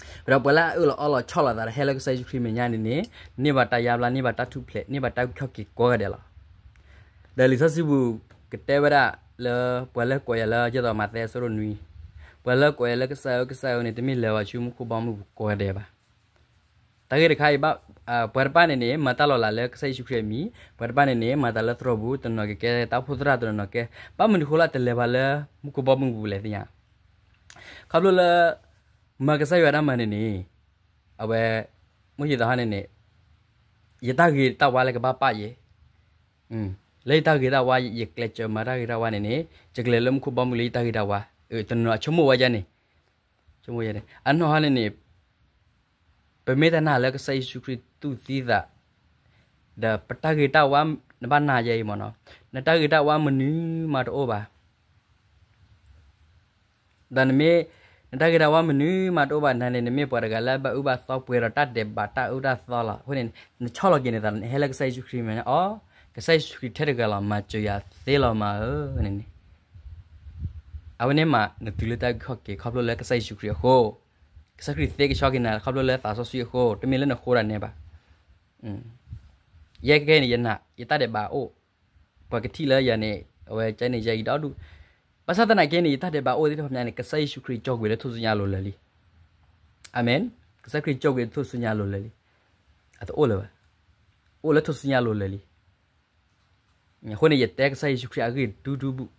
လၢကစၢ်ယ့ၣ်ၡူးခရံာ်မဲာ်ညါန့ၣ်န့ၣ် န့ၢ်ဘၣ်တၢ်ယါဘျါ န့ၢ်ဘၣ်တၢ်ထူၣ်ဖျဲး န့ၢ်ဘၣ်တၢ်အုၣ်က့ၤခီၣ်က့ၤကိးဂၤဒဲးလီၤ. ဒီးလံာ်စီဆှံပူၤကတဲဝဲဒၣ်လၢ ပှၤလၢကိးယၤလၢ ယဲသိးမးသဲအဆၢဒိၣ်နွံ ပှၤလၢကိးယၤလၢကစၢ်ဧၢ ကစၢ်ဧၢန့ၣ် တမ့ၢ်လဲၤဝဲဆူမူခိၣ်ဘီမုၢ်ပူၤကိးဂၤဒဲးဘၣ်. တၢ်ဂ့ၢ်တခါအံၤ ပှၤတဖၣ်န့ၣ်န့ၣ် မၤတၢ်လီၤလးလၢကစၢ်ယ့ၣ်ၡူးခရံာ်အမံၤ, ပှၤတဖၣ်န့ၣ်န့ၣ် မၤတၢ်လၢသရိာ်ပူၤ, တနီၤကကဲတၢ်အိၣ်ဖှိၣ်သရၣ်, တနီၤနီၤကဲ, ဘၣ်မနုၤအဃိလၢတလဲၤဘၣ်လၢမူခိၣ်ဘီမုၢ်ပူၤလဲၣ်သ့ၣ်ညါ. ခီဖျိလၢ မၤကစၢ်ယွၤတၢ်မၤန့ၣ်န့ၣ် အဝဲ မ့ၢ်ယသးဟီန့ၣ်န့ၣ် ယတၢ်ဂ့ၤတၢ်ဝါလၢကဘၣ်ပာ်ယဲ, လၢယတၢ်ဂ့ၤတၢ်ဝါ ယကျဲးစၢးမၤတၢ်ဂ့ၤတၢ်ဝါန့ၣ်န့ၣ် ယကလဲၤလၢမူခိၣ်ဘီမုၢ်လၢယတၢ်ဂ့ၤတၢ်ဝါ, တနီၤဆိကမိၣ်ဝဲယဲန့ၣ် ဆိကမိၣ်ယဲန့ၣ် အနီၢ်ဟီန့ၣ်န့ၣ် ပမ့ၢ်တနာ်လၢကစၢ်ယ့ၣ်ၡူးခရံာ်တူၢ်သံသး ဒီးပတၢ်ဂ့ၤတၢ်ဝါ နဘၣ်နာ်ယဲအံၤမ့ၢ်နီၤ, နတၢ်ဂ့ၤတၢ်ဝါမနုၤမးတအိၣ်ဘၣ်. ဒီးနမ့ၢ် နတၢ်ဂ့ၤတၢ်ဝါမနုၤမးတအိၣ်ဘၣ် နန့ၣ် နမ့ၢ်ပှၤတဂၤလၢဘၣ်အုၣ်ဘၣ်သီပှဲၤဒီးတၢ်ဒဲးဘးတၢ်အၢတၢ်သီလီၤ. အဃိန့ၣ် နဆီၣ်လီၤက့ၤနသး နဟဲလၢကစၢ်ယ့ၣ်ၡူးခရံာ်မဲာ်ညါအီၤ, ကစၢ်ယ့ၣ်ၡူးခရံာ်ထဲတဂၤလီၤ မၤစၢၤယၤသ့လီၤမးဧၢန့ၣ်န့ၣ် အဝဲန့ၣ်မး နတုၤလၢတၢ်အုၣ်က့ၤခီၣ်က့ၤခီဖျိလၢကစၢ်ယ့ၣ်ၡူးခရံာ်အဃိ, ကစၢ်ခရံာ်သ့ကဆှီက့ၤနၤခီဖျိလၢသးစီဆှံအဃိ, တမ့ၢ်လၢနဃိဒၣ်နဲဘၣ်. ယဲကဲန့ၣ် ယနာ် ယတၢ်ဒဲးဘးအိၣ်, ပှၤကထံၣ်လၢယၤန့ၣ် အဝဲကဲန့ၣ် ယၤအံၤဒီဒူၣ်, ဘၣ်ဆၣ်သနာ်က့န့ၣ် ယတၢ်ဒဲးဘးအိၣ်သ့ၣ်တဖၣ်မးန့ၣ် ကစၢ်ယ့ၣ်ၡူးခရံာ်ကၠီၣ်ကွံာ်လၢထူၣ်စုညါအလိၤလၢာ်လံ. အၤမ့ၣ်. ကစၢ်ခရံာ်ကၠီၣ်ကွံာ်လၢထူၣ်စုညါအလိၤလၢာ်လံ. အတအိၣ်လၢၤဘၣ်. အိၣ်လၢထူၣ်စုညါအလိၤလၢာ်လံ. အဃိန့ၣ် ယတဲကစၢ်ယ့ၣ်ၡူးခရံာ်အဂ့ၢ်ဒူဒူဘူး.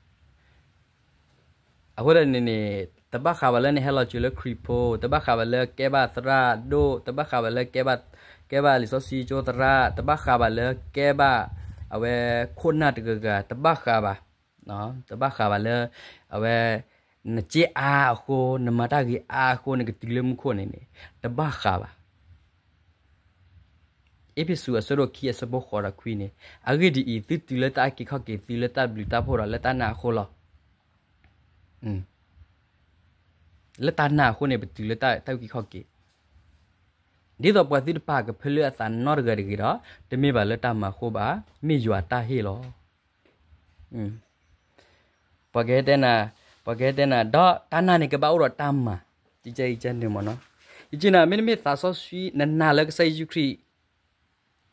အဃိန့ၣ်န့ၣ် တဘၣ်ဃးဘၣ်လၢနဟဲလီၤစၢၤလၢခရံာ်ဖိ, တဘၣ်ဃးဘၣ်လၢကဲဘၣ်သရၣ်ဒိၣ်, တဘၣ်ဃးဘၣ်လၢ ကဲဘၣ်လံာ်စီဆှံကၠိသရၣ်, တဘၣ်ဃးဘၣ်လၢကဲဘၣ် အဝဲခိၣ်နၢ်တဂၤဂၤ, တဘၣ်ဃးဘၣ်, တဘၣ်ဃးဘၣ်လၢ အဝဲ နစ့အါအဃိ, နမၤတၢ်ဂ့ၤအါအဃိ နကတုၤလၢမူခိၣ်န့ၣ်န့ၣ် တဘၣ်ဃးဘၣ်. အ့းဖ့းစူးအဆၢဒိၣ်ခံအဆၢဖိဃိးဒီးခွံန့ၣ်, အဂ့ၢ်ဒ်အံၤ, သုတုၤလၢတၢ်အုၣ်က့ၤခီၣ်က့ၤ, သုလၢတၢ်ဘျုးတၢ်ဖှိၣ်ဒီးလၢတၢ်နာ်အဃိလီၤ. လၢတၢ်နာ်အဃိန့ၣ် ပတုၤလၢတၢ်အုၣ်က့ၤခီၣ်က့ၤ, ဒ်သိးပှၤသုတပာ်ကဖၢလၢအသးနီတဂၤတဂ့ၤဒီး, တမ့ၢ်ဘၣ်လၢတၢ်မၤအဃိဘၣ်, မ့ၢ်ယွၤတၢ်ဟ့ၣ်လီၤ. ပှၤကဟဲတဲနၤ, ပှၤကဟဲတဲနၤ, ဒီးတၢ်နာ်န့ၣ်ကဘၣ်အိၣ်ဒီးတၢ်မၤ, ကကဲအံၤကဲန့ၣ်မ့ၢ်နီၤ. ယက့နၤ မ့တမ့ၢ်သးစီဆှံ နနာ်လၢကစၢ်ယ့ၣ်ၡူးခရံာ်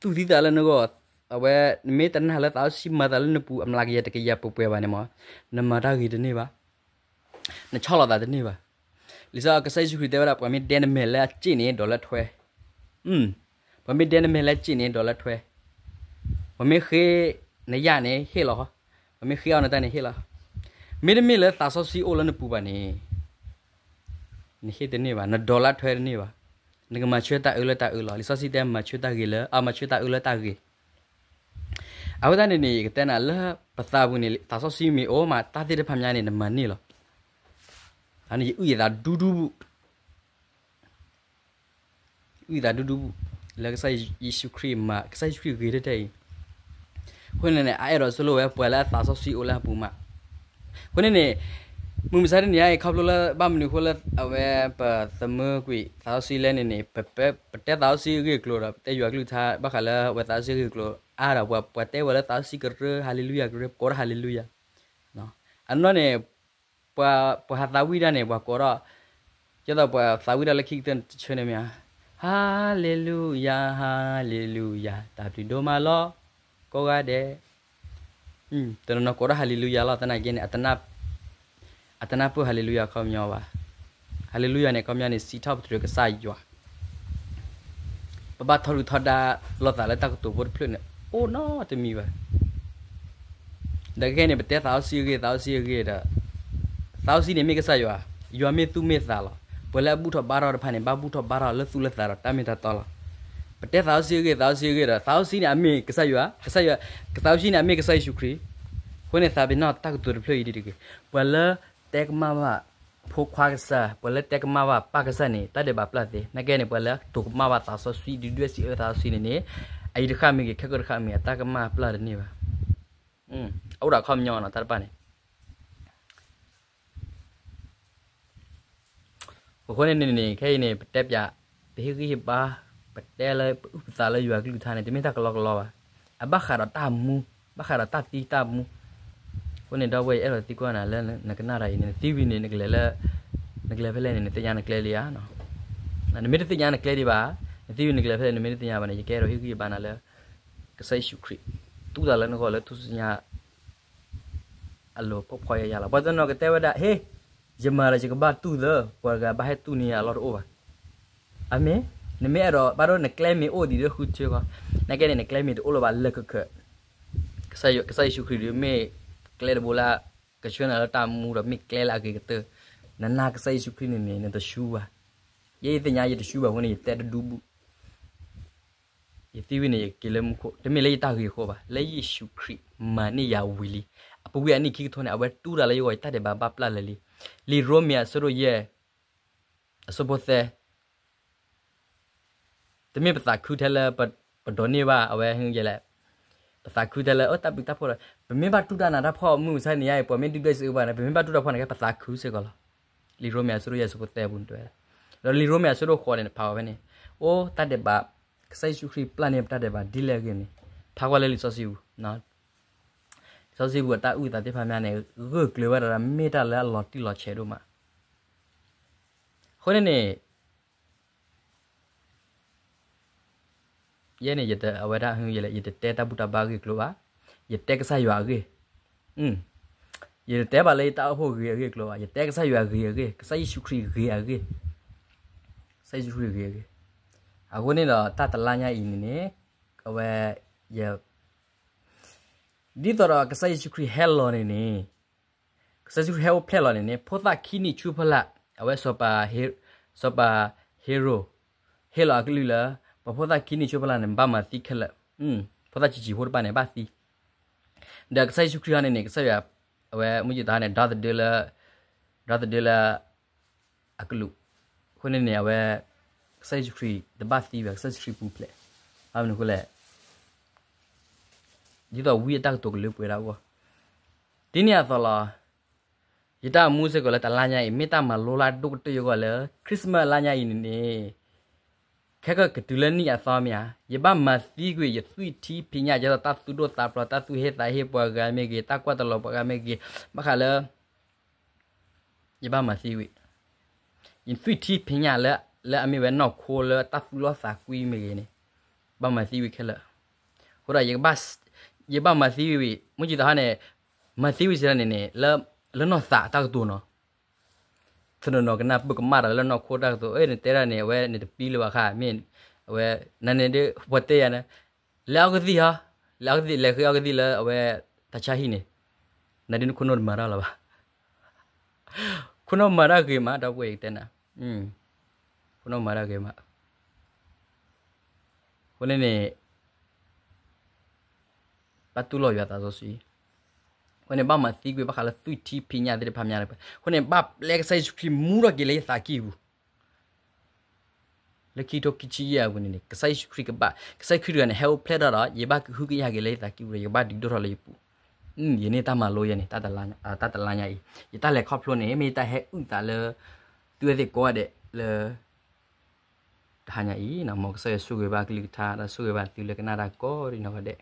သူၣ်သံသးလၢနဂီၢ်, အဝဲ နမ့ၢ်တနာ်လၢသးစီဆှံမၤသးလၢနပူၤ အမျးကယၤတကယၤပှဲၤပှဲၤဘၣ်န့ၣ်မ့ၢ်, နမၤတၢ်ဂ့ၤတန့ၢ်ဘၣ်, နဆီၣ်လီၤသးတန့ၢ်ဘၣ်. လံာ်စီဆှံကစၢ်ယ့ၣ်ၡူးခရံာ်တဲဝဲဒၣ် ပှၤမ့ၢ်ဒဲနမဲာ်လၢအစ့ၣ်န့ၣ် ဒိးလၢထွဲ ပှၤမ့ၢ်ဒဲနမဲာ်လၢစ့ၣ်န့ၣ် ဒိးလၢထွဲ, ပှၤမ့ၢ်ဃ့နယၣ်န့ၣ် ဟ့ၣ်လီၤ, ပှၤမ့ၢ်ဃ့အီၣ်နတၢ်န့ၣ် ဟ့ၣ်လီၤ. မ့တမ့ၢ်လၢသးစီဆှံအိၣ်လၢနပူၤဘၣ်န့ၣ်, နဟ့ၣ်တန့ၢ်ဘၣ်, နဒိးလၢထွဲတန့ၢ်ဘၣ်, နကမၤဆၢတၢ်အၢလၢတၢ်အၢလီၤ. လံာ်စီဆှံတဲ မၤဆၢတၢ်ဂ့ၤလၢ, အမၤဆၢတၢ်အၢလၢတၢ်ဂ့ၤ. အဃိသတးန့ၣ်န့ၣ် ယကတဲနၤလၢပသးပူၤန့ၣ် သးစီဆှံမ့ၢ်အိၣ်မး တၢ်သ့ၣ်တဖၣ်မးန့ၣ် နမၤန့ၢ်လီၤ. အန့ၣ်ယအုၣ်ယသးဒူဒူ အုၣ်ယသးဒူဒူ လၢကစၢ်ယ့ၣ်ၡူးခရံာ်မၤ, ကစၢ်ယ့ၣ်ၡူးခရံာ်ဂ့ၤထဲထဲအံၤ, အဃိန့ၣ်န့ၣ် အအဲၣ်ဒိးဆိၣ်လိဝဲပှၤလၢအသးစီဆှံအိၣ်လၢအပူၤမး. အဃိန့ၣ်န့ၣ် မုၢ်မဆါတနံၤအံၤ ခီဖျိလၢဘၣ်မနုၤအဃိလၢ အဝဲပသမၢကွံာ်သးစီဆှံလဲၣ်န့ၣ်န့ၣ် ပတဲသးစီဆှံအဂ့ၢ်အကျိၤဒီး ပတဲယွၤကလုၢ်ကထါ ဘၣ်ဃးလၢအဝဲသးစီဆှံအဂ့ၢ်အကျိၤအါဒီး ပှၤတဲဝဲလၢသးစီဆှံကရၢ ဟၤလ့လူယၤကရၢ ပကိးထီၣ်ဟၤလ့လူယၤ. အနီၢ်န့ၣ် ပှၤဟးသးဝံၣ်ဒၣ်န့ၣ် ပှၤကိးထီၣ်, ဒ်သိးပှၤသးဝံၣ်ဒၣ်လၢခံကတၢၢ်တဆၢန့ၣ်မ့ၢ်ဧါ, ဟၤလ့လူယၤ ဟၤလ့လူယၤ တၢ်ဘျုးဒိၣ်မးလီၤ ကိးဂၤဒဲး. တနီၤနီၤကိးထီၣ်ဟၤလ့လူယၤလီၤ သနာ်က့န့ၣ် အတနၢ်ပၢၢ်ဟၤလ့လူယၤအခီပညီဘၣ်. ဟၤလ့လူယၤန့ၣ် အခီပညီန့ၣ် စံးထီၣ်ပတြၢၤကစၢ်ယွၤ ပဘၣ်ထီဒုၣ်ထီဒါလိာ်သးလၢတၢ်ကတိၤဖိတဖျၢၣ်န့ၣ် အိၣ်နီတမံၤဘၣ်. ဒီးခဲအံၤန့ၣ် ပတဲသးစီဆှံအဂ့ၢ် သးစီဆှံအဂ့ၢ်ဒီး သးစီဆှံန့ၣ်မ့ၢ်ကစၢ်ယွၤ, ယွၤမ့ၢ်သူၣ်မ့ၢ်သးလီၤ. ပှၤလၢအဘူၣ်ထီၣ်ဘါထီၣ်တဖၣ်န့ၣ် ဘၣ်ဘူၣ်ထီၣ်ဘါထီၣ်လၢသူၣ်လၢသးဒီးတၢ်မ့ၢ်တၢ်တီလီၤ. ပတဲသးစီဆှံအဂ့ၢ် သးစီဆှံအဂ့ၢ်ဒီး သးစီဆှံန့ၣ်အမ့ၢ်ကစၢ်ယွၤ, ကစၢ်ယွၤ, သးစီဆှံန့ၣ်အမ့ၢ်ကစၢ်ယ့ၣ်ၡူးခရံာ်. အဃိန့ၣ် သးပ့ၤနီၣ်တၢ်ကတိၤတဖျၢၣ်အံၤဒ်တဂ့ၤ, ပှၤလၢတဲကမၣ်ဘၣ် ဖိခွါကစၢ်, ပှၤလၢတဲကမၣ်ဘၣ်ပၢ်ကစၢ်န့ၣ် တၢ်ဒဲးဘးပျၢ်သ့. နာ်က့န့ၣ် ပှၤလၢတိၤကမၣ်ဘၣ်သးစီဆှံ ဒုၣ်ဒွဲၣ်စံးအၢသးစီဆှံန့ၣ်န့ၣ် အအံၤတဃၣ်မ့ၢ်ဂ့ၤ ခဲကိာ်တဃၣ်မ့ၢ်ဂ့ၤ အတၢ်ကမၣ်ပျၢ်တန့ၢ်ဘၣ်. အအိၣ်ဒီးအခီပညီနီၤ တၢ်တဖၣ်န့ၣ် အဃိန့ၣ်န့ၣ်န့ၣ် ခဲအံၤန့ၣ် ပတဲပၠး, ပဟ့ၣ်ဂံၢ်ဟ့ၣ်ဘါ, ပတဲလၢပအုၣ်ပသးလၢယွၤကလုၢ်ကထါန့ၣ် တမ့ၢ်တၢ်ကလီကလီဘၣ်. အဘၣ်ဃးဒီးတၢ်မူ, ဘၣ်ဃးဒီးတၢ်သံတၢ်မူ. အဃိန့ၣ် ဒီပုၢ်ဝဲၢ် ယအဲၣ်ဒိးသံကွၢ်နၤလၢနကနၣ်တၢ်အံၤန့ၣ် နသံဝံၤန့ၣ် နကလဲၤလၢ, နကလဲၤဖဲလဲၣ်န့ၣ် နသ့ၣ်ညါနကျဲလံဧါ. နမ့ၢ်တသ့ၣ်ညါနကျဲဒံးဘၣ်, နသံဝံၤနကလဲၤဖဲလဲၣ် နမ့ၢ်တသ့ၣ်ညါဘၣ်န့ၣ် ယကအဲၣ်ဒိးဟ့ၣ်ဂံၢ်ဟ့ၣ်ဘါနၤလၢ ကစၢ်ယ့ၣ်ၡူးခရံာ် တူၢ်တၢ်လၢနဂီၢ်လၢထူၣ်စုညါ အလိၤဖှီၣ်ဖှီၣ်ယာ်ယာ်လီၤ. ပှၤတနီၤကတဲဝဲဒၣ် ဟ့, ယမၤဒီးယကဘၣ်တူၢ်သၢ, ပှၤတဂၤဘၣ်ဟဲတူၢ်န့ၢ်ယၤအလီၢ်တအိၣ်ဘၣ်. အမ့ၢ်, နမ့ၢ်အဲၣ်ဒိးဘၣ်ဒိနကျဲမ့ၢ်အိၣ်ဒံးလၢဃုထၢဃီ, နာ်က့န့ၣ် နကျဲမ့ၢ်တအိၣ်လၢၤဘၣ်လၢကခၢး. ကစၢ်ယ့ၣ်ၡူးခရံာ်ဒုးမ့ၢ် ကျဲတဘိလၢ ကဆှၢနၤလၢတၢ်မူဒီးမ့ၢ်ကျဲလၢအဂ့ၤကတၢၢ်, နနာ်ကစၢ်ယ့ၣ်ၡူးခရံာ်န့ၣ်န့ၣ် နတဆူဘၣ်. ယဲယသ့ၣ်ညါယတဆူဘၣ်အဃိန့ၣ် ယတဲတဒူဘူၣ် ယသံဝံၤန့ၣ် ယက့ၤလၢမူခိၣ်, တမ့ၢ်လၢယတၢ်ဂ့ၤအဃိဘၣ်, လၢယ့ၣ်ၡူးခရံာ်မၤန့ၢ်ယၤဝံၤလံ. အပူၤကွံာ်အနံၣ်ခံကထိန့ၣ် အဝဲတူၢ်တၢ်လၢယဂီၢ် ယတၢ်ဒဲးဘးဘၣ်ပျၢ်လၢာ်လံ. လံာ်ရိမ့ၤအဆၢဒိၣ်ယဲၢ် အဆၢဖိသၢ, တမ့ၢ်ပသးခုထဲလၢ ပဒိးန့ၢ်ဘၣ် အဝဲဟ့ၣ်ယဲလဲၣ်, ပသးခုထဲလၢ အတၢ်ဘျုးတၢ်ဖှိၣ်ဒီး ပမ့ၢ်ဘၣ်တူၢ်တၢ်နးတၢ်ဖှီၣ် မုၢ်မဆါတနံၤညါအံၤ ပှၤမ့ၢ်ဒုၣ်ဒွဲၣ်စံးအၢဘၣ်န့ၣ် ပမ့ၢ်ဘၣ်တူၢ်တၢ်ဖှီၣ်န့ၣ် ကဲပသးခုစ့ၢ်ကီးလီၤ. လံာ်ရိမ့ၤအဆၢဒိၣ်ယဲၢ်အဆၢဖိသၢအပူၤန့ၣ်တဲဝဲဒၣ်, ဒီးလံာ်ရိမ့ၤအဆၢဒိၣ်ဃိးန့ၣ် ဖးဝဲဖဲန့ၣ်, အိၣ်တၢ်ဒဲးဘး ကစၢ်ယ့ၣ်ၡူးခရံာ်ပျၢ်န့ၢ်ပတၢ်ဒဲးဘးဒ်လဲၣ်အဂ့ၢ်န့ၣ် ဖးကွၢ်လၢလံာ်စီဆှံပူၤ, လံာ်စီဆှံပူၤအတၢ်အုၣ်သးသ့ၣ်တဖၣ်မးန့ၣ် ဂၢၢ်ကျၢၤဝဲဒၣ်ဒီးမ့ၢ်တၢ်လၢအလီၤတံၢ်လီၤဆဲးဒိၣ်မး. အဃိန့ၣ်န့ၣ် ယဲန့ၣ် ယတ, အဝဲဒၣ် ယတတဲတၢ်ဘူၣ်တၢ်ဘါအဂ့ၢ်အကျိၤဘၣ်, ယတဲကစၢ်ယွၤအဂ့ၢ်, ယတတဲဘၣ်လၢယတၢ်အိၣ်ဖှိၣ်ဂ့ၤအဂ့ၢ်အကျိၤဘၣ်, ယတဲကစၢ်ယွၤဂ့ၤအဂ့ၢ်, ကစၢ်ယ့ၣ်ၡူးခရံာ်ဂ့ၤအဂ့ၢ်, ကစၢ်ယ့ၣ်ၡူးခရံာ်ဂ့ၤအဂ့ၢ်. အဃိန့ၣ်ဒီး တၢ်တလါညါအံၤန့ၣ်န့ၣ် အဝဲ ယ ဒ်သိးဒီးကစၢ်ယ့ၣ်ၡူးခရံာ်ဟဲလီၤန့ၣ်န့ၣ်, ကစၢ်ယ့ၣ်ၡူးခရံာ်ဟဲအိၣ်ဖျဲၣ်လီၤန့ၣ်န့ၣ် ဖိသၣ်ခံနံၣ်ဆူဖီလာ်, အဝဲစီၤပၤ, စီၤပၤဟ့ရိၣ် ဟ့ၣ်လီၤအကလုၢ်လၢ ပှၤဖိသၣ်ခံနံၣ်ဆူဖီလာ်န့ၣ် ဘၣ်မၤသံခဲလၢာ်, ဖိသၣ်ဆံးဆံးဖိတဖၣ်န့ၣ် ဘၣ်သံ. ဒီးကစၢ်ယ့ၣ်ၡူးခရံာ်ဟီန့ၣ်န့ၣ် ကစၢ်ယွၤ အဝဲမုၢ်ယသးန့ၣ် ဒီသဒၢလၢ, ဒီသဒၢလၢ အကလူး, အဃိန့ၣ်န့ၣ် အဝဲ ကစၢ်ယ့ၣ်ၡူးခရံာ်တဘၣ်သံဘၣ်, ကစၢ်ယ့ၣ်ၡူးခရံာ်ပူၤဖျဲး. ဘၣ်မနုၤအဃိလဲၣ်, ဒ်သိးဝံအတၢ်ကတိၤကလၢပှဲၤဒၣ်အဂီၢ်, ဒ်န့ၣ်အသိးလီၤ. ယတၢ်အိၣ်မူစ့ၢ်ကီးလၢတလါညါအံၤ မ့ၢ်တၢ်မၤလိလၢအဒိၣ်ကတၢၢ်ယဂီၢ်လၢ Christmas လါညါအံၤန့ၣ်န့ၣ်, ခဲကကတုၤလၢနံၣ်အသီမ့ၢ်ဧါ, ယဘၣ်မၤသံကွံာ် ယသွံၣ်ထံဖံးညၣ် ဒ်သိးတၢ်သူၣ်ဒိၣ်သးဖျိး တၢ်သူၣ်ဟ့သးဟ့ပှၤဂၤမ့ၢ်ဂ့ၤ တၢ်ကွၢ်တလီၤပှၤဂၤမ့ၢ်ဂ့ၤ, ဘၣ်ဃးလၢ ယဘၣ်မၤသံကွံာ် ယသွံၣ်ထံဖံးညၣ်လၢ လၢအမ့ၢ်ဝဲနီၢ်ခိလၢတၢ်သူၣ်လီသးကွံမ့ၢ်ဂ့ၤန့ၣ်, ဘၣ်မၤသံကွံာ်ခဲလၢာ်. အဃိဒီး ယဘၣ်မၤသံကွံာ် မုၢ်ကံသးဟါန့ၣ်, မၤသံကွံာ်စံးဒ်န့ၣ်န့ၣ် လၢနီၢ်သးတၢ်ကတိၤနီၤ, သနီၤနီၤကနၢ်ပၢၢ်ကမၣ်ဒီးလၢနီၢ်ခိတၢ်ကတိၤ အၢ နတဲဒၣ်န့ၣ် အဝဲန့ၣ်တပံလၢၤဘၣ်ဃါ မ့ၢ်, အဝဲ, နန့ၣ်ဒ် ပှၤတဲယၤန့ၣ်, လဲၤအီကသံၣ်ဟီ, လဲၤအီကသံၣ် လဲၤဃ့အီကသံၣ်လၢအဝဲ တၢ်ဆါဟံၣ်န့ၣ်, နဒ်နခိၣ်နူာ်တမၤတၢ်လၢၤဘၣ်, ခိၣ်နူာ်မၤတၢ်ဂ့ၤမး ဒီပုၢ်ဝဲၢ်ကတဲနၤ, ခိၣ်နူာ်မၤတၢ်ဂ့ၤမး, အဃိန့ၣ်န့ၣ် ဘၣ်တူၢ်လိာ်ယွၤသးစီဆှံ, အဃိန့ၣ် ဘၣ်မၤသံကွံာ်ဘၣ်ဃးလၢသွံၣ်ထံဖံးညၣ်သ့ၣ်တဖၣ်မး, အဃိန့ၣ်ဘၣ်ပျဲကစၢ်ယ့ၣ်ၡူးခရံာ်မူထီၣ်က့ၤလၢယသးကံၢ်ပူၤ လၢခံထိခံဆံယဲၢ်အပူၤန့ၣ်န့ၣ် ကစၢ်ယ့ၣ်ၡူးခရံာ်ကဘၣ်, ကစၢ်ယ့ၣ်ၡူးခရံာ်တဂၤန့ၣ် ဟဲအိၣ်ဖျဲၣ်ထီၣ်ဒီး ယဘၣ်ကဟုကယာ်က့ၤလၢယသးကံၢ်ပူၤဒီး ယကဘၣ်ဒုးဒိၣ်ထီၣ်လၢယပူၤ, ယန့ၢ်တၢ်မၤလိယဲန့ၣ် တၢ်တလါညါအံၤ, ယတၢ်လဲၤခီဖျိန့ၣ် မ့ၢ်ယတၢ်ဟဲအုၣ်သးလၢ သုဝဲသ့ၣ်ကိးဂၤဒဲးလၢ တဟါညါအံၤ, မ်ကစၢ်ယွၤဆိၣ်ဂ့ၤဘၣ်အကလုၢ်ကထါ ဒီးဆိၣ်ဂ့ၤဘၣ်သုလၢကနၣ်တၢ်ကိးဒံနီၢ်ဂၤဒဲး,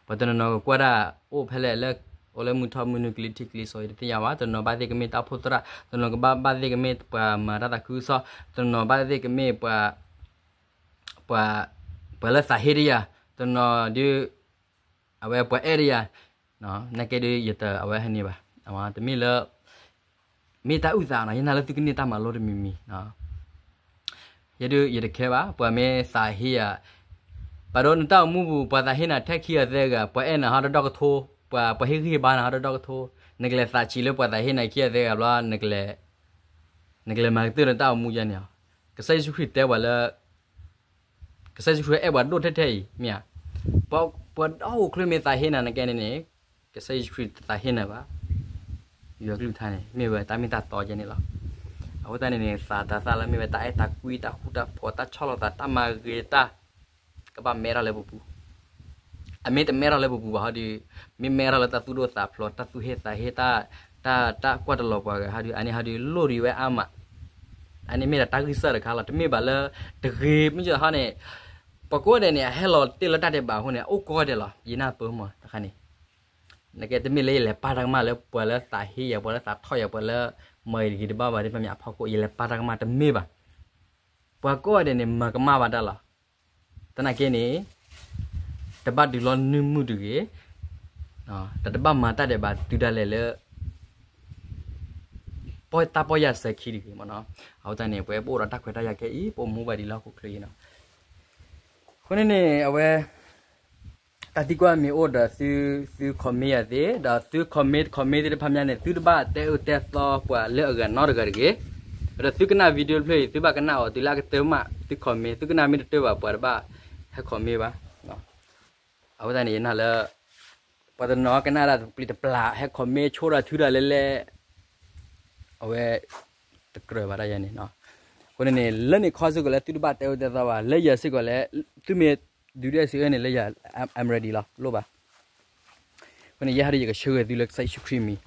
ပှၤတနီၤနီၤကကွၢ်ဒၣ်အိၣ်ဖဲလဲၣ်လၢ အိၣ်လၢမုၢ်ထီၣ်မုၢ်နုာ်ကလံၤထံးကလံၤစိး ယတသ့ၣ်ညါဘၣ်, တနီၤဘၣ်သ့ၣ်ကမ့ၢ်တၢ်အိၣ်ဖှိၣ်သရၣ်, တနီၤကဘၣ်ဘၣ်သ့ၣ်ကမ့ၢ်ပှၤမၤတၢ်သးခုကစီၣ်, တနီၤဘၣ်သ့ၣ်ကမ့ၢ်ပှၤ, ပှၤလၢသးဟ့တယၤ, တနီၤဒုး အဝဲပှၤအဲၣ်တယၤ, နာ်က့ဒုးယတအဝဲဟဲန့ၣ်ဘၣ်, တမ့ၢ်လၢ မ့ၢ်တၢ်အုၣ်သးနီၤ, ယနာ်လၢသုကန့ၢ်တၢ်မၤလိတမံၤမံၤ, ယဲဒုးယတခဲဘၣ်, ပှၤမ့ၢ်သးဟ့ယၤ, ပှၤဒိးနတၢ်အိၣ်မူပူၤ ပှၤသးဟ့နၤထဲခံဂၤသၢဂၤ, ပှၤအဲၣ်နၤဟီတဒီကထိ, ပှၤဟ့ဂံၢ်ဟ့ဘါနၤဟီတဒီကထိ, နကလဲၤသးဆံးလၢပှၤသးဟ့နၤခံဂၤသၢဂၤဘျီ, နကလဲၤမၤကတၢၢ်နတၢ်အိၣ်မူယဲန့ၣ်, ကစၢ်ယ့ၣ်ၡူးခရံာ်တဲပှၤလၢ ကစၢ်ယ့ၣ်ၡူးခရံာ်အဲၣ်ပှၤဒိၣ်ထဲထဲအံၤ မ့ၢ်ဧါ, ပှၤဒီအိၣ်ချ့မ့ၢ်သးဟ့နၤနကဲန့ၣ်န့ၣ်, ကစၢ်ယ့ၣ်ၡူးခရံာ်တသးဟ့နၤဘၣ်, ယွၤကလုၢ်ကထါန့ၣ် မ့ၢ်ဝဲတၢ်မ့ၢ်တၢ်တီယဲန့ၣ်လီၤ. အဃိသတးန့ၣ်န့ၣ် သးတၢ်သၣ်လၢမ့ၢ်ဝဲတၢ်အဲၣ်တၢ်ကွံ တၢ်ဃူတၢ်ဖိး တၢ်ဆီၣ်လီၤသး တၢ်မၤဂ့ၤတၢ် ကဘၣ်မဲထီၣ်လၢပပူၤ, အမ့ၢ်တမဲထီၣ်လၢပပူၤဘၣ်ဟီဒုး, မ့ၢ်မဲထီၣ်လၢတၢ်သူၣ်ဒိၣ်သးဖျိး တၢ်သူၣ်ဟ့သးဟ့ တၢ်, တၢ်ကွၢ်တလီၤပှၤဂၤဟီဒုး အန့ၣ်ဟီဒုး လိၣ်ဒံးဝဲအါမး, အန့ၣ်မ့ၢ်ဒၣ်တၢ်ဂံၢ်စၢ်တခါလီၤ. တမ့ၢ်ဘၣ်လၢ တဂ့ၤ မ့ၢ်ကဟီန့ၣ်, ပှၤကိးဂၤဒဲးန့ၣ် အဟဲလီၤတ့ၢ်လၢတၢ်ဒဲးဘးအဃိန့ၣ် အအိၣ်ကိးဂၤဒဲးလီၤ. ယနၢ်ပၢၢ်မးတခါန့ၣ်, နကဲတမ့ၢ်လၢယလဲၤပာ်တၢ်ကမၣ်လၢပှၤလၢသးဟ့ယၤ ပှၤလၢသးထီၣ်ယၤ ပှၤလၢမၤဂ့ၤတဂ့ၤတဘၣ်ဘၣ်သ့ၣ်တဖၣ်မ့ၢ်အဖီခိၣ် ယလဲၤပာ်တၢ်ကမၣ်တမ့ၢ်ဘၣ်. ပှၤကိးဂၤဒဲးန့ၣ် မၤကမၣ်ဘၣ်တၢ်လီၤ. သနာ်က့န့ၣ် တဘၣ်ဒုးလီၤနုာ်မုၢ်တဂ့ၤ, တဘၣ်မၤတၢ်ဒဲးဘးတုၤဒၣ်လဲာ်လၢ တၢ်ပီၢ်ယၢ်စဲၤခံတဂ့ၤမးနီၤ. အဃိသတးန့ၣ် ပဝဲပအိၣ်ဒီးတၢ်ခွဲးတၢ်ယာ်ခဲအံၤ ပအိၣ်မူဘၣ်ဒံးလၢဟီၣ်ခိၣ်ချၢအံၤနီၤ. အဃိန့ၣ်န့ၣ် အဝဲ တၢ်သံကွၢ်မ့ၢ်အိၣ်ဒီးသု သု comment ယၤသ့, ဒီးသု comment comment သ့ၣ်တဖၣ်မးန့ၣ် သုတဘၣ်တဲအၢတဲသီပှၤလၢအဂၤနီတဂၤတဂ့ၤ. ဒီးသုကနၣ် video တဖျၢၣ်အံၤ သုဘၣ်ကနၣ်အီၤတုၤလၢအကတၢၢ်မး သု comment, သုကနၣ်မ့ၢ်တတၢၢ်ဘၣ် ပှၤတဘၣ်ဟဲ comment ဘၣ်. အဃိသတးန့ၣ် ယနာ်လၢ ပှၤတနီၤကနၣ်ဒၣ်တပျံၤတပျၢ် ဟဲ comment ဆိဒၣ်ထုဒၣ်လဲၣ်လဲၣ်, အဝဲ တကြၢးဘၣ်တၢ်ယၤန့ၣ်နီၤ. အဃိန့ၣ်န့ၣ် လၢနခီစ့ၢ်ကီးလၢသုတဘၣ်တဲအၢတဲသီဘၣ်, လၢယၤစ့ၢ်ကီးလၢ သုမ့ၢ်ဒုးဒွဲၣ်စံးအၢန့ၣ်လၢယၤ I'm ready လီၤ, လိၣ်ဘၣ်. အဃိန့ၣ် ယဲဟီဒုးယကဆၢဂ့ၤသုလၢကစၢ်ယ့ၣ်ၡူးခရံာ်မံၤ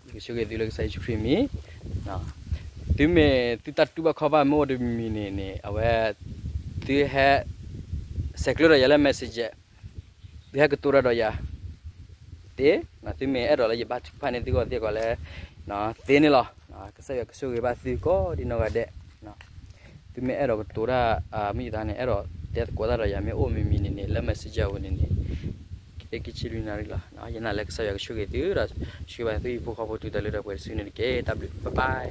ယကဆၢဂ့ၤသုလၢကစၢ်ယ့ၣ်ၡူးခရံာ်မံၤ. သုမ့ၢ်သုတၢ်တူၢ်ဘၣ်ခီဘၣ်မ့ၢ်အိၣ်တမံၤမံၤန့ၣ်န့ၣ် အဝဲ သုဟဲ ဆဲးကျၢဒီးယၤလၢ messenger, သုဟဲကတိၤတၢ်ဒီးယၤသ့, သုမ့ၢ်အဲၣ်ဒိးလၢယဘၣ်ထုကဖၣ်န့ၢ်သုဂီၢ်သ့ၣ်ကီးလၢ သ့န့ၣ်လီၤ. ကစၢ်ယွၤကဆိၣ်ဂ့ၤဘၣ်သုကိးဒံနီၢ်ဂၤဒဲး. သုမ့ၢ်အဲၣ်ဒိးကတိၤတၢ် မ့ၢ်ယသးန့ၣ် အဲၣ်ဒိးတဲသကိးတၢ်ဒီးယၤမ့ၢ်အိၣ်မံၤမံၤန့ၣ်န့ၣ် လၢ messenger အဝဲန့ၣ်န့ၣ် က့ၤခံဆံလွံၢ်နၣ်ရံၣ်လီၤ. ယနာ်လၢကစၢ်ယွၤကဆိၣ်ဂ့ၤသုဒီး ဆှၢဘၣ်သုဟံၣ်ဖိဃီဖိတုၤတၢ်လၢတၢ်ပှဲၤတစုန့ၣ်တက့ၢ်. တၢ်ဘျုး bye bye.